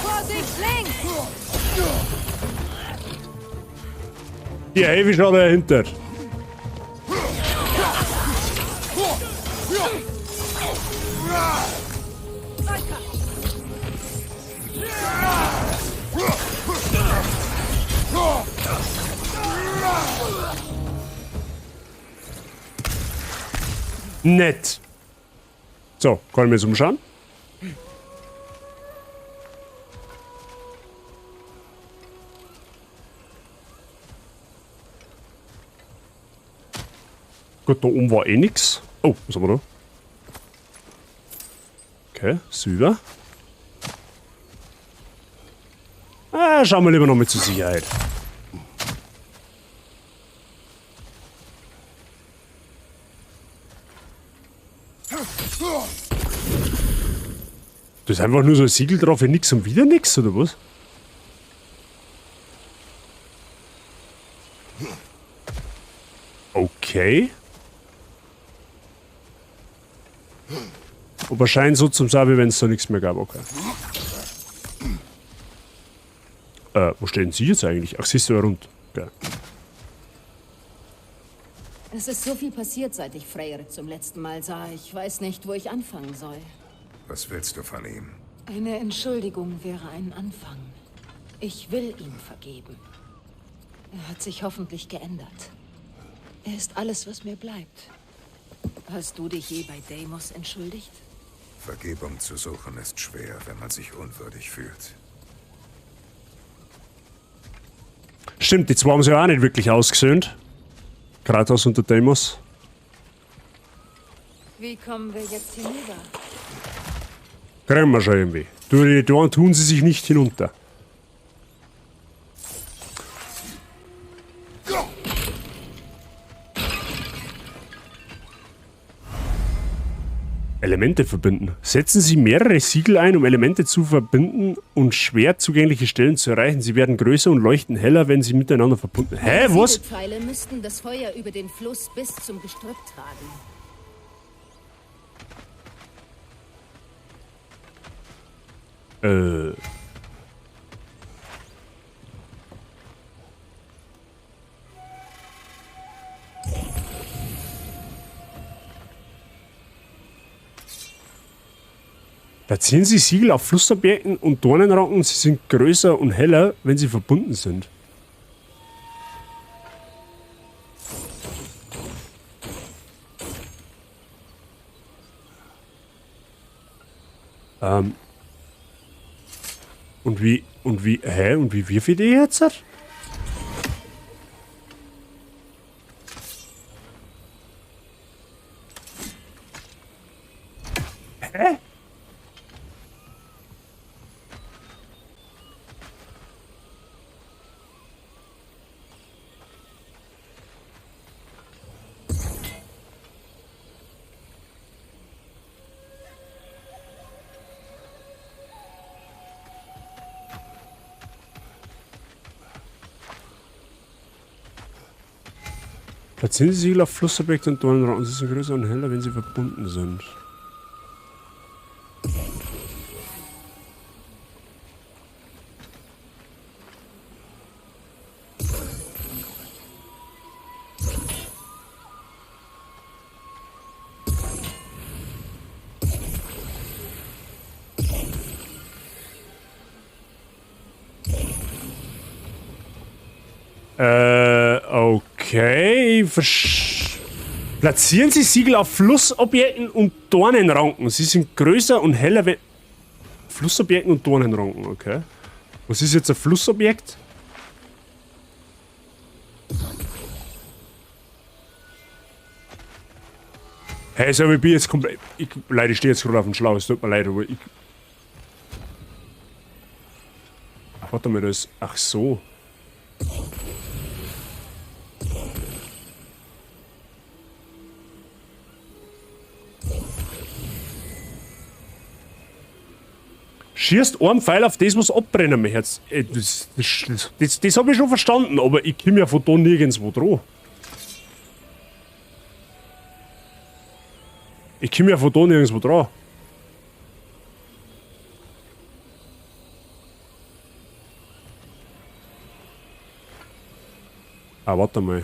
Vorsicht, links! Ja, hey, wie schaut er dahinter? Nett. So, können wir jetzt umschauen? Gut, da oben war eh nix. Oh, was haben wir da? Okay, Silber. Ah, schauen wir lieber noch mal zur Sicherheit. Das ist einfach nur so ein Siegel drauf für nix und wieder nix, oder was? Okay. Aber scheint so zum sein, wie wenn es da nichts mehr gab, okay. Wo stehen Sie jetzt eigentlich? Ach, siehst du ja rund. Okay. Es ist so viel passiert, seit ich Freyr zum letzten Mal sah. Ich weiß nicht, wo ich anfangen soll. Was willst du von ihm? Eine Entschuldigung wäre ein Anfang. Ich will ihm vergeben. Er hat sich hoffentlich geändert. Er ist alles, was mir bleibt. Hast du dich je bei Deimos entschuldigt? Vergebung zu suchen ist schwer, wenn man sich unwürdig fühlt. Stimmt, die zwei haben sich ja auch nicht wirklich ausgesöhnt. Kratos und der Deimos. Wie kommen wir jetzt hinüber? Kriegen wir schon irgendwie. Durch die Dorn tun sie sich nicht hinunter. Elemente verbinden. Setzen Sie mehrere Siegel ein, um Elemente zu verbinden und schwer zugängliche Stellen zu erreichen. Sie werden größer und leuchten heller, wenn sie miteinander verbunden sind. Hä, was? Siegelpfeile müssten das Feuer über den Fluss bis zum Gestrüpp tragen. Platzieren Sie Siegel auf Flussobjekten und Dornenranken. Sie sind größer und heller, wenn sie verbunden sind. Und wie, hä? Und wie wirf ich die jetzt? Hä? Platzieren Sie Siegel auf Flussobjekte und Dornenranken. Sie sind größer und heller, wenn sie verbunden sind. Okay. Platzieren Sie Siegel auf Flussobjekten und Dornenranken. Sie sind größer und heller, wenn... Flussobjekten und Dornenranken, okay. Was ist jetzt ein Flussobjekt? Hey, so, ich bin jetzt komplett... Leute, ich stehe jetzt gerade auf dem Schlauch, es tut mir leid, aber ich... Ach, warte mal, das... Ach so. Schießt einen Pfeil auf das, was abbrennen möchte. Das hab ich schon verstanden, aber ich komme ja von da nirgendwo dran. Ich komme ja von da nirgendwo dran. Ah, warte mal.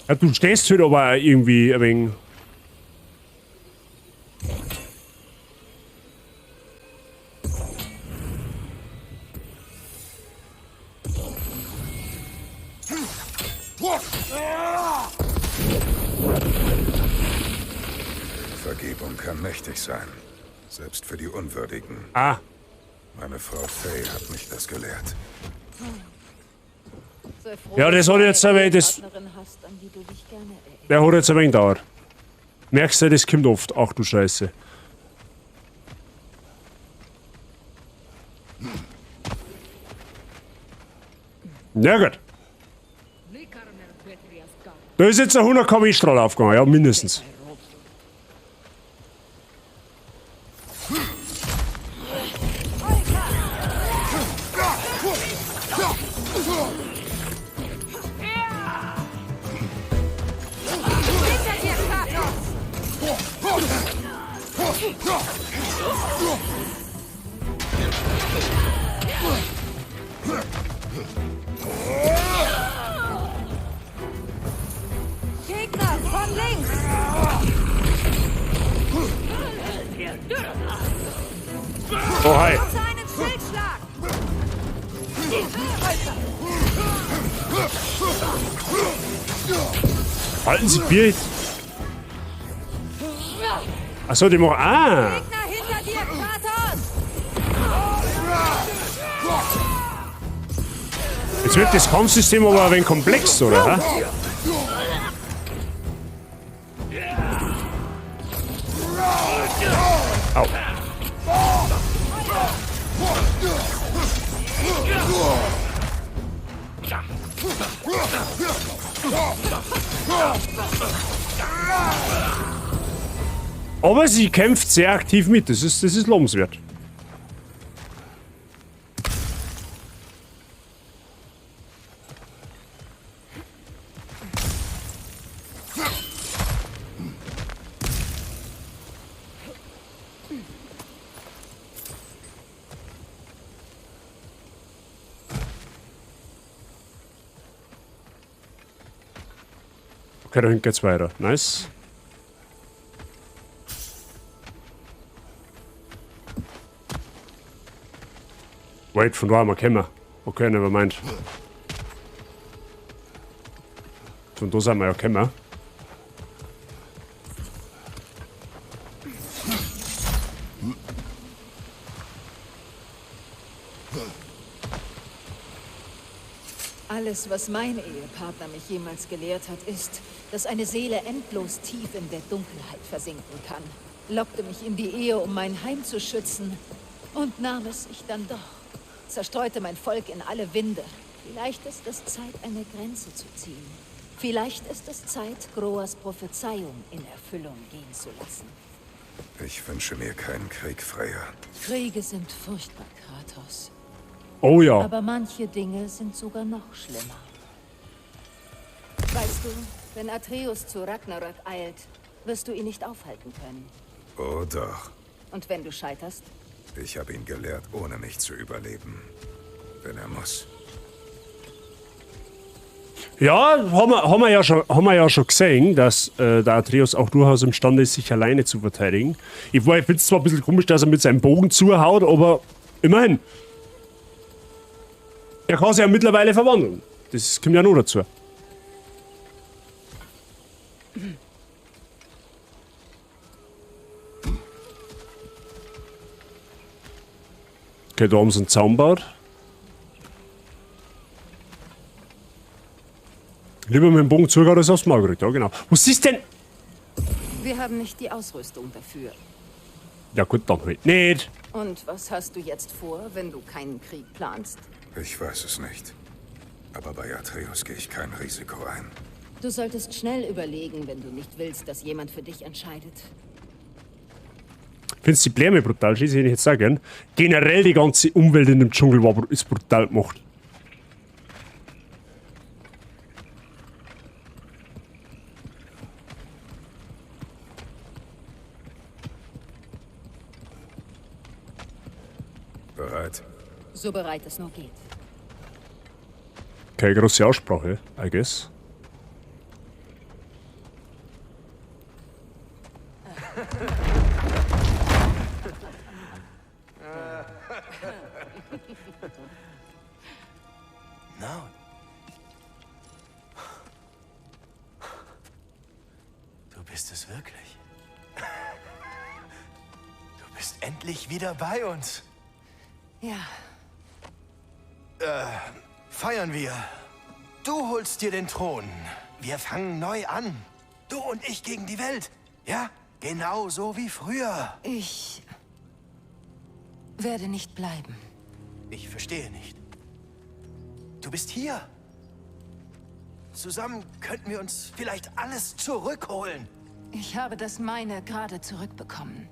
Ja, du stehst halt aber auch irgendwie ein wenig. Vergebung kann mächtig sein. Selbst für die Unwürdigen. Ah. Meine Frau Faye hat mich das gelehrt. Sei froh, Ja, das dass hat du jetzt eine aber das- Ehepartnerin hast, an die du dich gerne erinnerst. Der hat jetzt ein wenig gedauert. Merkst du, das kommt oft. Ach du Scheiße. Na gut. Da ist jetzt ein 100 kW Strahl aufgegangen, ja, mindestens. Hinter dir, Kratos! Gegner von links! Oh, hi. Nutze einen Schildschlag! Halten Sie Bier. Achso, die machen. Ah! Gegner hinter dir, Kratos! Jetzt wird das Kampfsystem aber ein wenig komplex, oder? Hä? Au. Aber sie kämpft sehr aktiv mit, das ist lobenswert. Okay, da hinten geht's weiter. Nice. Wait, von da haben wir gekommen. Okay, never mind. Von da sind wir ja gekommen. Alles, was mein Ehepartner mich jemals gelehrt hat, ist, dass eine Seele endlos tief in der Dunkelheit versinken kann. Lockte mich in die Ehe, um mein Heim zu schützen. Und nahm es sich dann doch. Zerstreute mein Volk in alle Winde. Vielleicht ist es Zeit, eine Grenze zu ziehen. Vielleicht ist es Zeit, Groas Prophezeiung in Erfüllung gehen zu lassen. Ich wünsche mir keinen Krieg, Freya. Kriege sind furchtbar, Kratos. Oh ja. Aber manche Dinge sind sogar noch schlimmer. Weißt du, wenn Atreus zu Ragnarök eilt, wirst du ihn nicht aufhalten können. Oh doch. Und wenn du scheiterst? Ich habe ihn gelehrt, ohne mich zu überleben. Wenn er muss. Ja, haben wir ja schon gesehen, dass der Atreus auch durchaus imstande ist, sich alleine zu verteidigen. Ich finde es zwar ein bisschen komisch, dass er mit seinem Bogen zuhaut, aber immerhin. Er kann sich ja mittlerweile verwandeln. Das kommt ja noch dazu. Okay, da haben sie einen Zaun gebaut. Lieber mit dem Bogen zugehauen, als aufs Maul gekriegt. Ja, genau. Was ist denn? Wir haben nicht die Ausrüstung dafür. Ja gut, dann halt nicht. Und was hast du jetzt vor, wenn du keinen Krieg planst? Ich weiß es nicht. Aber bei Atreus gehe ich kein Risiko ein. Du solltest schnell überlegen, wenn du nicht willst, dass jemand für dich entscheidet. Findest du die Bläme brutal? Schieße ich jetzt sagen. Generell die ganze Umwelt in dem Dschungel ist brutal gemacht. Bereit? So bereit es nur geht. Keine große Aussprache, I guess. No. Du bist es wirklich. Du bist endlich wieder bei uns. Ja. Feiern wir. Du holst dir den Thron. Wir fangen neu an. Du und ich gegen die Welt. Ja? Genau so wie früher. Ich werde nicht bleiben. Ich verstehe nicht. Du bist hier. Zusammen könnten wir uns vielleicht alles zurückholen. Ich habe das meine gerade zurückbekommen.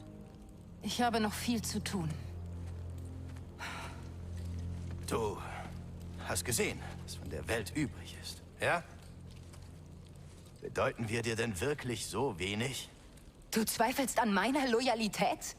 Ich habe noch viel zu tun. Du hast gesehen, was von der Welt übrig ist, ja? Bedeuten wir dir denn wirklich so wenig? Du zweifelst an meiner Loyalität?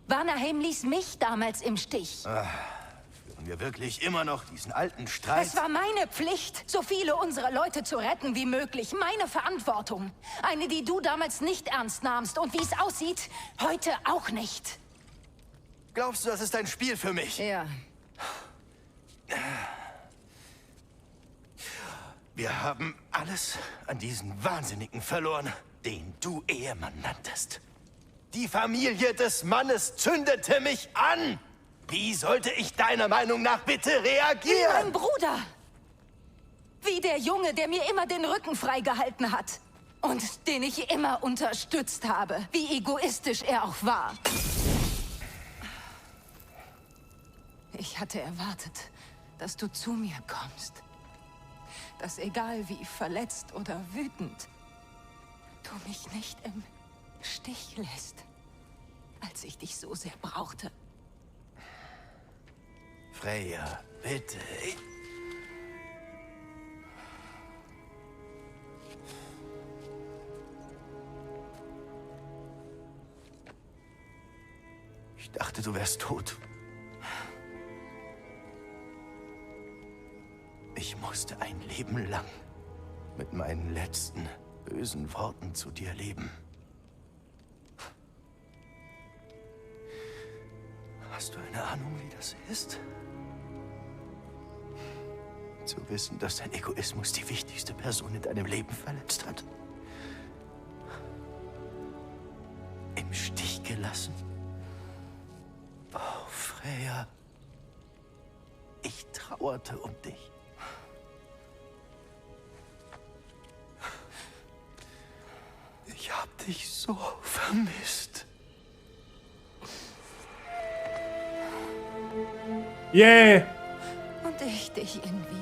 Vanaheim ließ mich damals im Stich. Führen wir wirklich immer noch diesen alten Streit? Es war meine Pflicht, so viele unserer Leute zu retten wie möglich. Meine Verantwortung. Eine, die du damals nicht ernst nahmst und wie es aussieht, heute auch nicht. Glaubst du, das ist ein Spiel für mich? Ja. Wir haben alles an diesen Wahnsinnigen verloren, den du Ehemann nanntest. Die Familie des Mannes zündete mich an! Wie sollte ich deiner Meinung nach bitte reagieren? Wie mein Bruder! Wie der Junge, der mir immer den Rücken freigehalten hat. Und den ich immer unterstützt habe. Wie egoistisch er auch war. Ich hatte erwartet, dass du zu mir kommst. Dass egal wie verletzt oder wütend, du mich nicht im Stich lässt, als ich dich so sehr brauchte. Freya, bitte. Ich dachte, du wärst tot. Ich musste ein Leben lang mit meinen letzten bösen Worten zu dir leben. Hast du eine Ahnung, wie das ist? Zu wissen, dass dein Egoismus die wichtigste Person in deinem Leben verletzt hat. Im Stich gelassen. Oh, Freya. Ich trauerte um dich. so vermisst. Yeah! Und ich dich, Invi.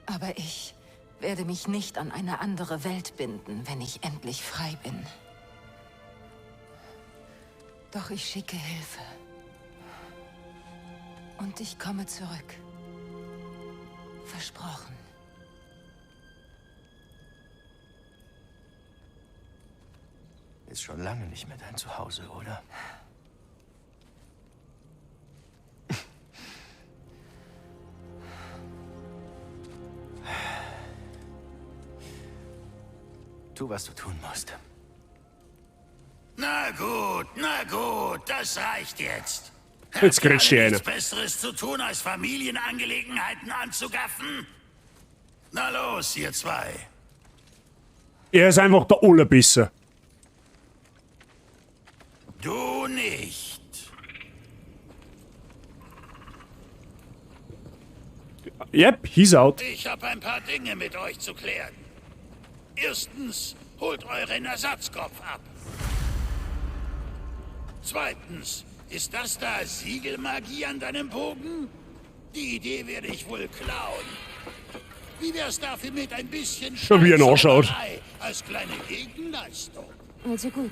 Aber ich werde mich nicht an eine andere Welt binden, wenn ich endlich frei bin. Doch ich schicke Hilfe. Und ich komme zurück. Versprochen. Ist schon lange nicht mehr dein Zuhause, oder? Tu, was du tun musst. Na gut, das reicht jetzt. Jetzt grätscht die eine. Nichts Besseres zu tun, als Familienangelegenheiten anzugaffen? Na los, ihr zwei. Er ist einfach der Allerbisse. Du nicht. Yep, he's out. Ich habe ein paar Dinge mit euch zu klären. Erstens, holt euren Ersatzkopf ab. Zweitens, ist das da Siegelmagie an deinem Bogen? Die Idee werde ich wohl klauen. Wie wär's dafür mit ein bisschen Schon wie er nachschaut. Als kleine Gegenleistung? Also gut.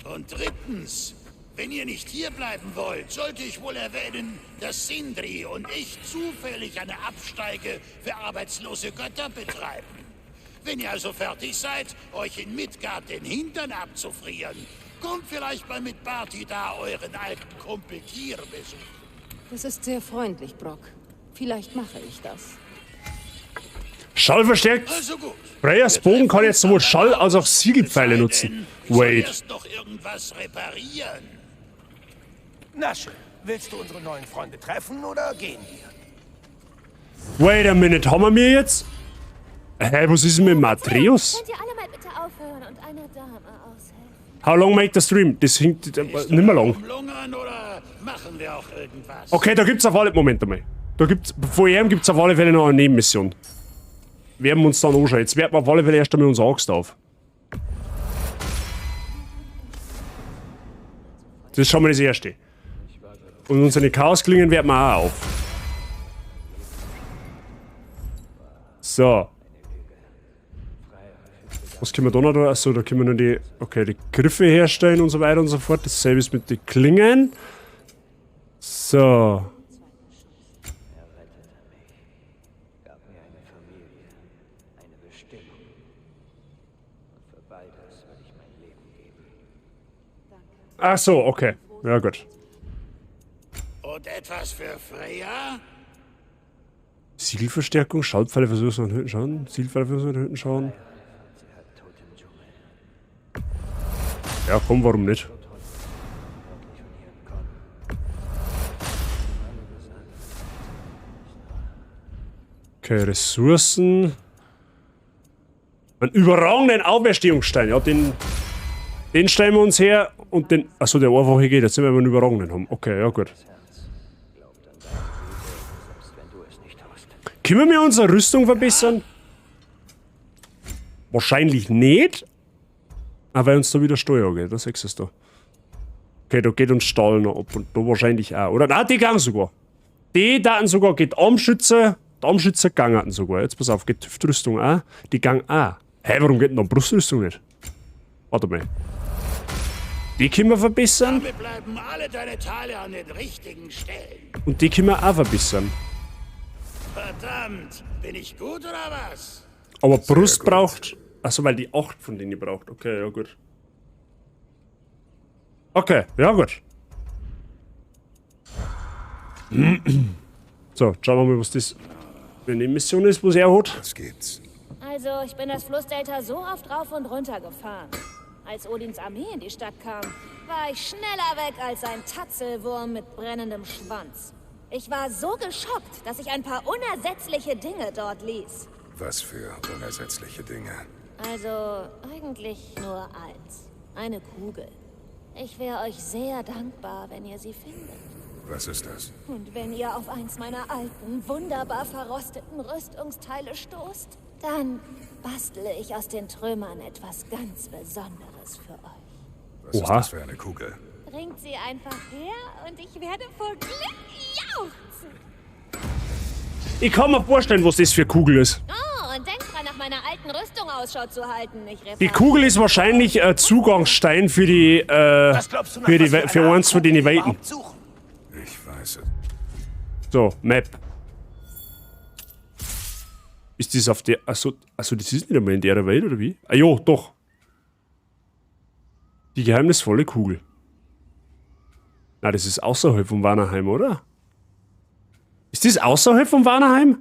Und drittens, wenn ihr nicht hierbleiben wollt, sollte ich wohl erwähnen, dass Sindri und ich zufällig eine Absteige für arbeitslose Götter betreiben. Wenn ihr also fertig seid, euch in Midgard den Hintern abzufrieren, kommt vielleicht mal mit Barty da euren alten Kumpel Tyr besuchen. Das ist sehr freundlich, Brock. Vielleicht mache ich das. Schall verstärkt. Also gut. Freyas Bogen kann jetzt sowohl Schall als auch Siegelpfeile nutzen. Wait. Erst noch irgendwas reparieren. Na schön. Willst du unsere neuen Freunde treffen oder gehen wir? Wait a minute, haben wir mir jetzt? Hä, was ist denn mit Matreus? Könnt ihr alle mal bitte aufhören und einer Dame aushelfen? How long make the stream? Das hinkt nimmer lang. Lungern oder machen wir auch irgendwas? Okay, da gibt's auf alle... Moment einmal. Da gibt's... Vor ihm gibt's auf alle Fälle noch eine Nebenmission. Werden wir uns dann anschauen. Jetzt werten wir auf alle Fälle erst einmal unsere Axt auf. Das ist schon mal das Erste. Und unsere Chaosklingen werten wir auch auf. So. Was können wir da noch da? Achso, da können wir nur die, okay, die Griffe herstellen und so weiter und so fort. Dasselbe ist mit den Klingen. So. Ach so, okay. Ja, gut. Und etwas für Freya? Siegelverstärkung, Schaltpfeile versuchen und erhöhten Schaden. Siegelpfeile versuchen und erhöhten Schaden. Ja, komm, warum nicht? Okay, Ressourcen. Einen überragenden Auferstehungsstein. Ja, den stellen wir uns her und den... Achso, der einfache geht. Jetzt sind wir einen überragenden haben. Okay, ja gut. Können wir unsere Rüstung verbessern? Wahrscheinlich nicht. Ah, weil uns da wieder Steuer geht. Das siehst du da. Okay, da geht uns Stahl noch ab und da wahrscheinlich auch, oder? Nein, die gehen sogar. Die daten sogar, geht Armschütze. Die Armschütze gangen sogar. Jetzt pass auf, geht Hüftrüstung auch. Die gang auch. Hä, warum geht denn dann Brustrüstung nicht? Warte mal. Die können wir verbessern. Damit bleiben alle deine Teile an den richtigen Stellen. Und die können wir auch verbessern. Verdammt, bin ich gut oder was? Aber Brust braucht... Achso, weil die 8 von denen braucht. Okay, ja gut. Okay, ja gut. So, schauen wir mal, was das für eine Mission ist, was er hat. Was gibt's? Also, ich bin das Flussdelta so oft rauf und runter gefahren. Als Odins Armee in die Stadt kam, war ich schneller weg als ein Tatzelwurm mit brennendem Schwanz. Ich war so geschockt, dass ich ein paar unersetzliche Dinge dort ließ. Was für unersetzliche Dinge? Also, eigentlich nur eins. Eine Kugel. Ich wäre euch sehr dankbar, wenn ihr sie findet. Was ist das? Und wenn ihr auf eins meiner alten, wunderbar verrosteten Rüstungsteile stoßt, dann bastle ich aus den Trümmern etwas ganz Besonderes für euch. Was ist Oha. das für eine Kugel? Bringt sie einfach her und ich werde vor Glück jauchzen. Ich kann mir vorstellen, was das für eine Kugel ist. Oh, und denkt dran, nach meiner alten Rüstung Ausschau zu halten. Ich Die Kugel ist wahrscheinlich ein Zugangsstein für die, Was glaubst du, nach für die, was für für einer Art eins von den Kugel wir Welten. überhaupt suchen? Ich weiß es. So, Map. Ist das auf der. Achso, achso, das ist nicht einmal in der Welt, oder wie? Ah jo, doch. Die geheimnisvolle Kugel. Na, das ist außerhalb von Vanaheim, oder? Ist das außerhalb von Vanaheim?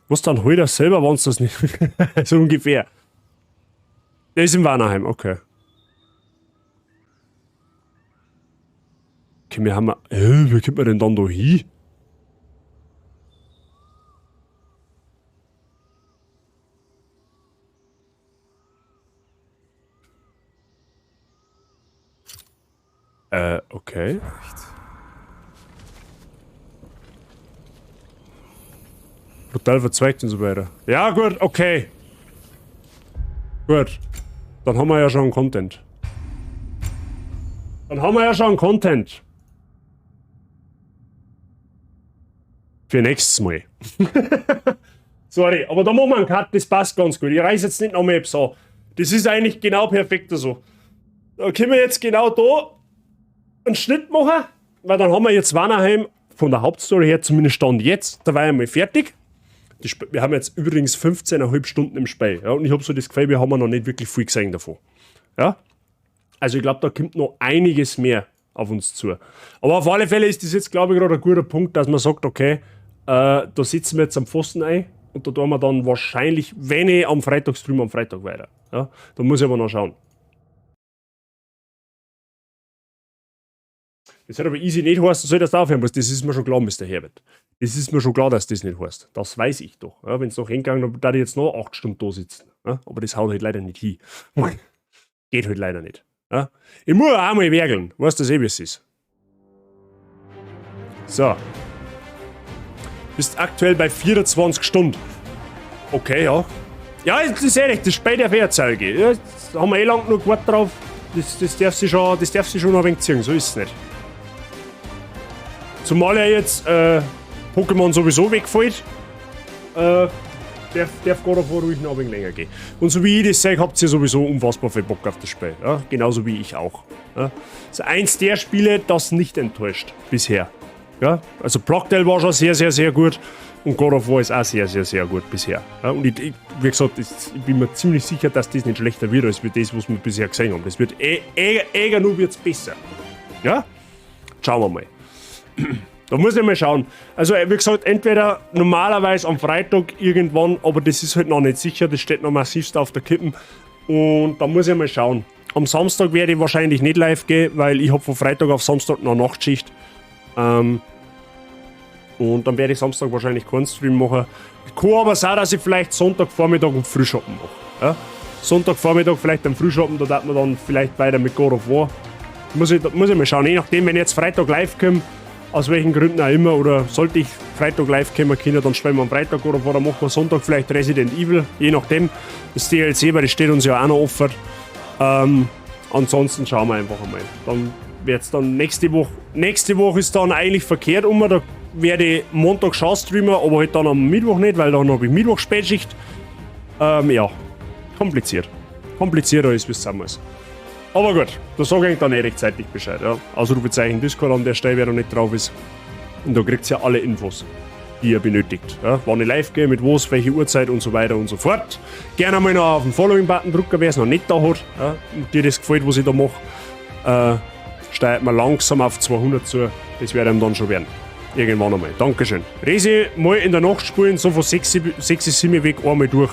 Was dann hol das selber, wenn's das nicht. So ungefähr. Der ist in Vanaheim, okay. Okay, wir haben. Wie kommt man denn dann da hin? Okay. Brutal verzweigt und so weiter. Ja, gut, okay. Gut. Dann haben wir ja schon Content. Dann haben wir ja schon Content. Für nächstes Mal. Sorry, aber da machen wir einen Cut, das passt ganz gut. Ich reiß jetzt nicht nochmal etwas an. Das ist eigentlich genau perfekt so. Da können wir jetzt genau da einen Schnitt machen, weil dann haben wir jetzt Vanaheim von der Hauptstory her, zumindest Stand jetzt, da war ich einmal fertig. Wir haben jetzt übrigens 15,5 Stunden im Spiel. Ja, und ich hab so das Gefühl, wir haben noch nicht wirklich viel gesehen davon. Ja? Also ich glaub, da kommt noch einiges mehr auf uns zu. Aber auf alle Fälle ist das jetzt, glaub ich, gerade ein guter Punkt, dass man sagt, okay, da sitzen wir jetzt am Pfosten ein und da tun wir dann wahrscheinlich, wenn ich am Freitag streame, am Freitag weiter. Ja? Da muss ich aber noch schauen. Das hat aber easy nicht heißen, soll das aufhören muss. Das ist mir schon klar, Mister Herbert. Das ist mir schon klar, dass das nicht heißt. Das weiß ich doch. Ja, wenn's noch hingegangen, dann darf ich jetzt noch 8 Stunden da sitzen. Ja, aber das haut halt leider nicht hin. Geht halt leider nicht. Ja, ich muss auch mal werkeln. Weißt du das eh, wie es ist? So. Bist aktuell bei 24 Stunden. Okay, ja. Ja, das ist ehrlich, das Spiel darf eh eine Zeit gehen. Ja, da haben wir eh lang genug gewartet drauf. Das darf sich schon noch ein wenig ziehen, so ist es nicht. Zumal ja jetzt Pokémon sowieso wegfällt, darf God of War ruhig noch ein wenig länger gehen. Und so wie ich das sage, habt ihr sowieso unfassbar viel Bock auf das Spiel. Ja? Genauso wie ich auch. Ja? Das ist eins der Spiele, das nicht enttäuscht bisher. Ja? Also Plague Tale war schon sehr, sehr, sehr gut und God of War ist auch sehr, sehr, sehr gut bisher. Ja? Und wie gesagt, ich bin mir ziemlich sicher, dass das nicht schlechter wird, als das, was wir bisher gesehen haben. Das wird eh nur wird's besser. Ja? Schauen wir mal. Da muss ich mal schauen. Also wie gesagt, entweder normalerweise am Freitag irgendwann, aber das ist halt noch nicht sicher, das steht noch massivst auf der Kippe. Und da muss ich mal schauen. Am Samstag werde ich wahrscheinlich nicht live gehen, weil ich hab von Freitag auf Samstag noch Nachtschicht. Und dann werde ich Samstag wahrscheinlich keinen Stream machen. Kann aber sein, dass ich vielleicht Sonntagvormittag einen Frühschoppen mache. Ja? Sonntagvormittag vielleicht einen Frühschoppen, da darf man dann vielleicht weiter mit God of War. Muss ich mal schauen. Je nachdem, wenn ich jetzt Freitag live komme, aus welchen Gründen auch immer, oder sollte ich Freitag live kommen können, dann spielen wir am Freitag God of War, dann machen wir Sonntag vielleicht Resident Evil, je nachdem. Das DLC, weil das steht uns ja auch noch offen. Ansonsten schauen wir einfach einmal. Dann wird's dann nächste Woche, nächste Woche ist dann eigentlich verkehrt um, da werde ich Montag schon streamen, aber halt dann am Mittwoch nicht, weil dann hab ich Mittwoch Spätschicht. Ja, kompliziert. Komplizierter ist, wie es zusammen ist. Aber gut, da sag ich dann eh rechtzeitig Bescheid. Ja. Ausrufezeichen Discord an der Stelle, wer da nicht drauf ist. Und da kriegt ihr ja alle Infos, die ihr benötigt. Ja. Wann ich live gehe, mit was, welche Uhrzeit und so weiter und so fort. Gerne mal noch auf den Following-Button drücken, wer es noch nicht da hat. Ja. Und dir das gefällt, was ich da mach. Steigt man langsam auf 200 zu. Das wird einem dann schon werden. Irgendwann einmal. Dankeschön. Resi, mal in der Nacht spielen, so von 6, 7 weg einmal durch.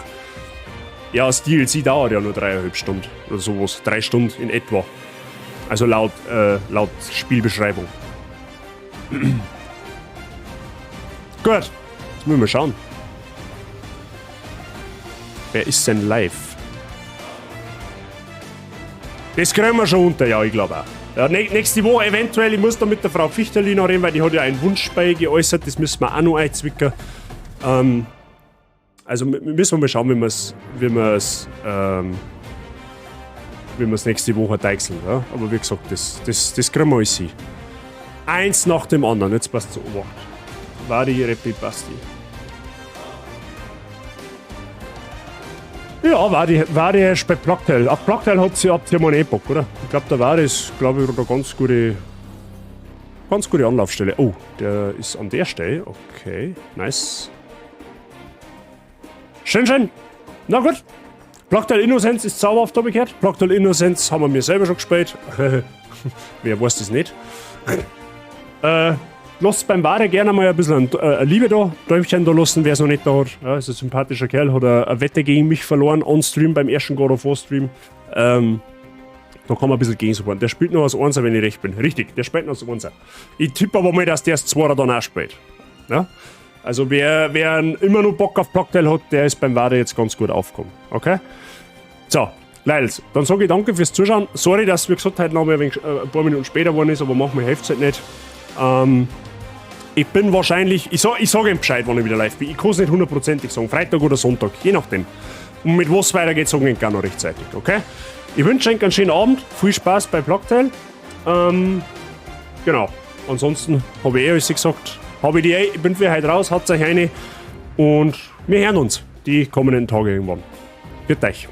Ja, das DLC dauert ja nur dreieinhalb Stunden oder sowas. 3 Stunden in etwa. Also laut Spielbeschreibung. Gut, jetzt müssen wir schauen. Wer ist denn live? Das kriegen wir schon unter, ja, ich glaube auch. Ja, nächste Woche eventuell, ich muss da mit der Frau Fichterli noch reden, weil die hat ja einen Wunsch bei geäußert, das müssen wir auch noch einzwicken. Also müssen wir mal schauen, wie wir's nächste Woche deichseln. Ja? Aber wie gesagt, das kriegen wir alles hin. Eins nach dem anderen, jetzt passt zu Obacht. Vari Repi Basti. Ja, war die erst bei Plague Tale. Auf Plague Tale habt ihr mal einen Bock, oder? Ich glaub, da war das, glaub ich, eine ganz gute Anlaufstelle. Oh, der ist an der Stelle. Okay, nice. Schön, schön. Na gut. Plague Tale Innocence ist zauberhaft, hab ich gehört. Plague Tale Innocence haben wir mir selber schon gespielt. Wer weiß das nicht? Lasst beim Ware gerne mal ein bisschen Liebe da, Däumchen da lassen, wer es noch nicht da hat. Ja, ist ein sympathischer Kerl, hat eine Wette gegen mich verloren on Stream beim ersten God of War Stream. Da kann man ein bisschen gegen supporten. Der spielt noch als Einser, wenn ich recht bin. Richtig, der spielt noch als Einser. Ich tippe aber mal, dass der das Zweiter dann auch spielt. Ja? Also wer immer noch Bock auf Plague Tale hat, der ist beim Ware jetzt ganz gut aufgekommen. Okay? So, Leils, dann sage ich danke fürs Zuschauen. Sorry, dass, wie gesagt, heute noch mal ein wenig, ein paar Minuten später geworden ist, aber machen wir hilft's halt nicht. Ich bin wahrscheinlich, ich sag ihm Bescheid, wann ich wieder live bin. Ich kann's nicht hundertprozentig sagen, Freitag oder Sonntag, je nachdem. Und mit was weitergeht, sage ich gar noch rechtzeitig, okay? Ich wünsche euch einen schönen Abend, viel Spaß bei Plague Tale. Genau. Ansonsten habe ich eh alles gesagt. Habe ich die eh, ich bin für heute raus, habt euch eine. Und wir hören uns die kommenden Tage irgendwann. Für euch.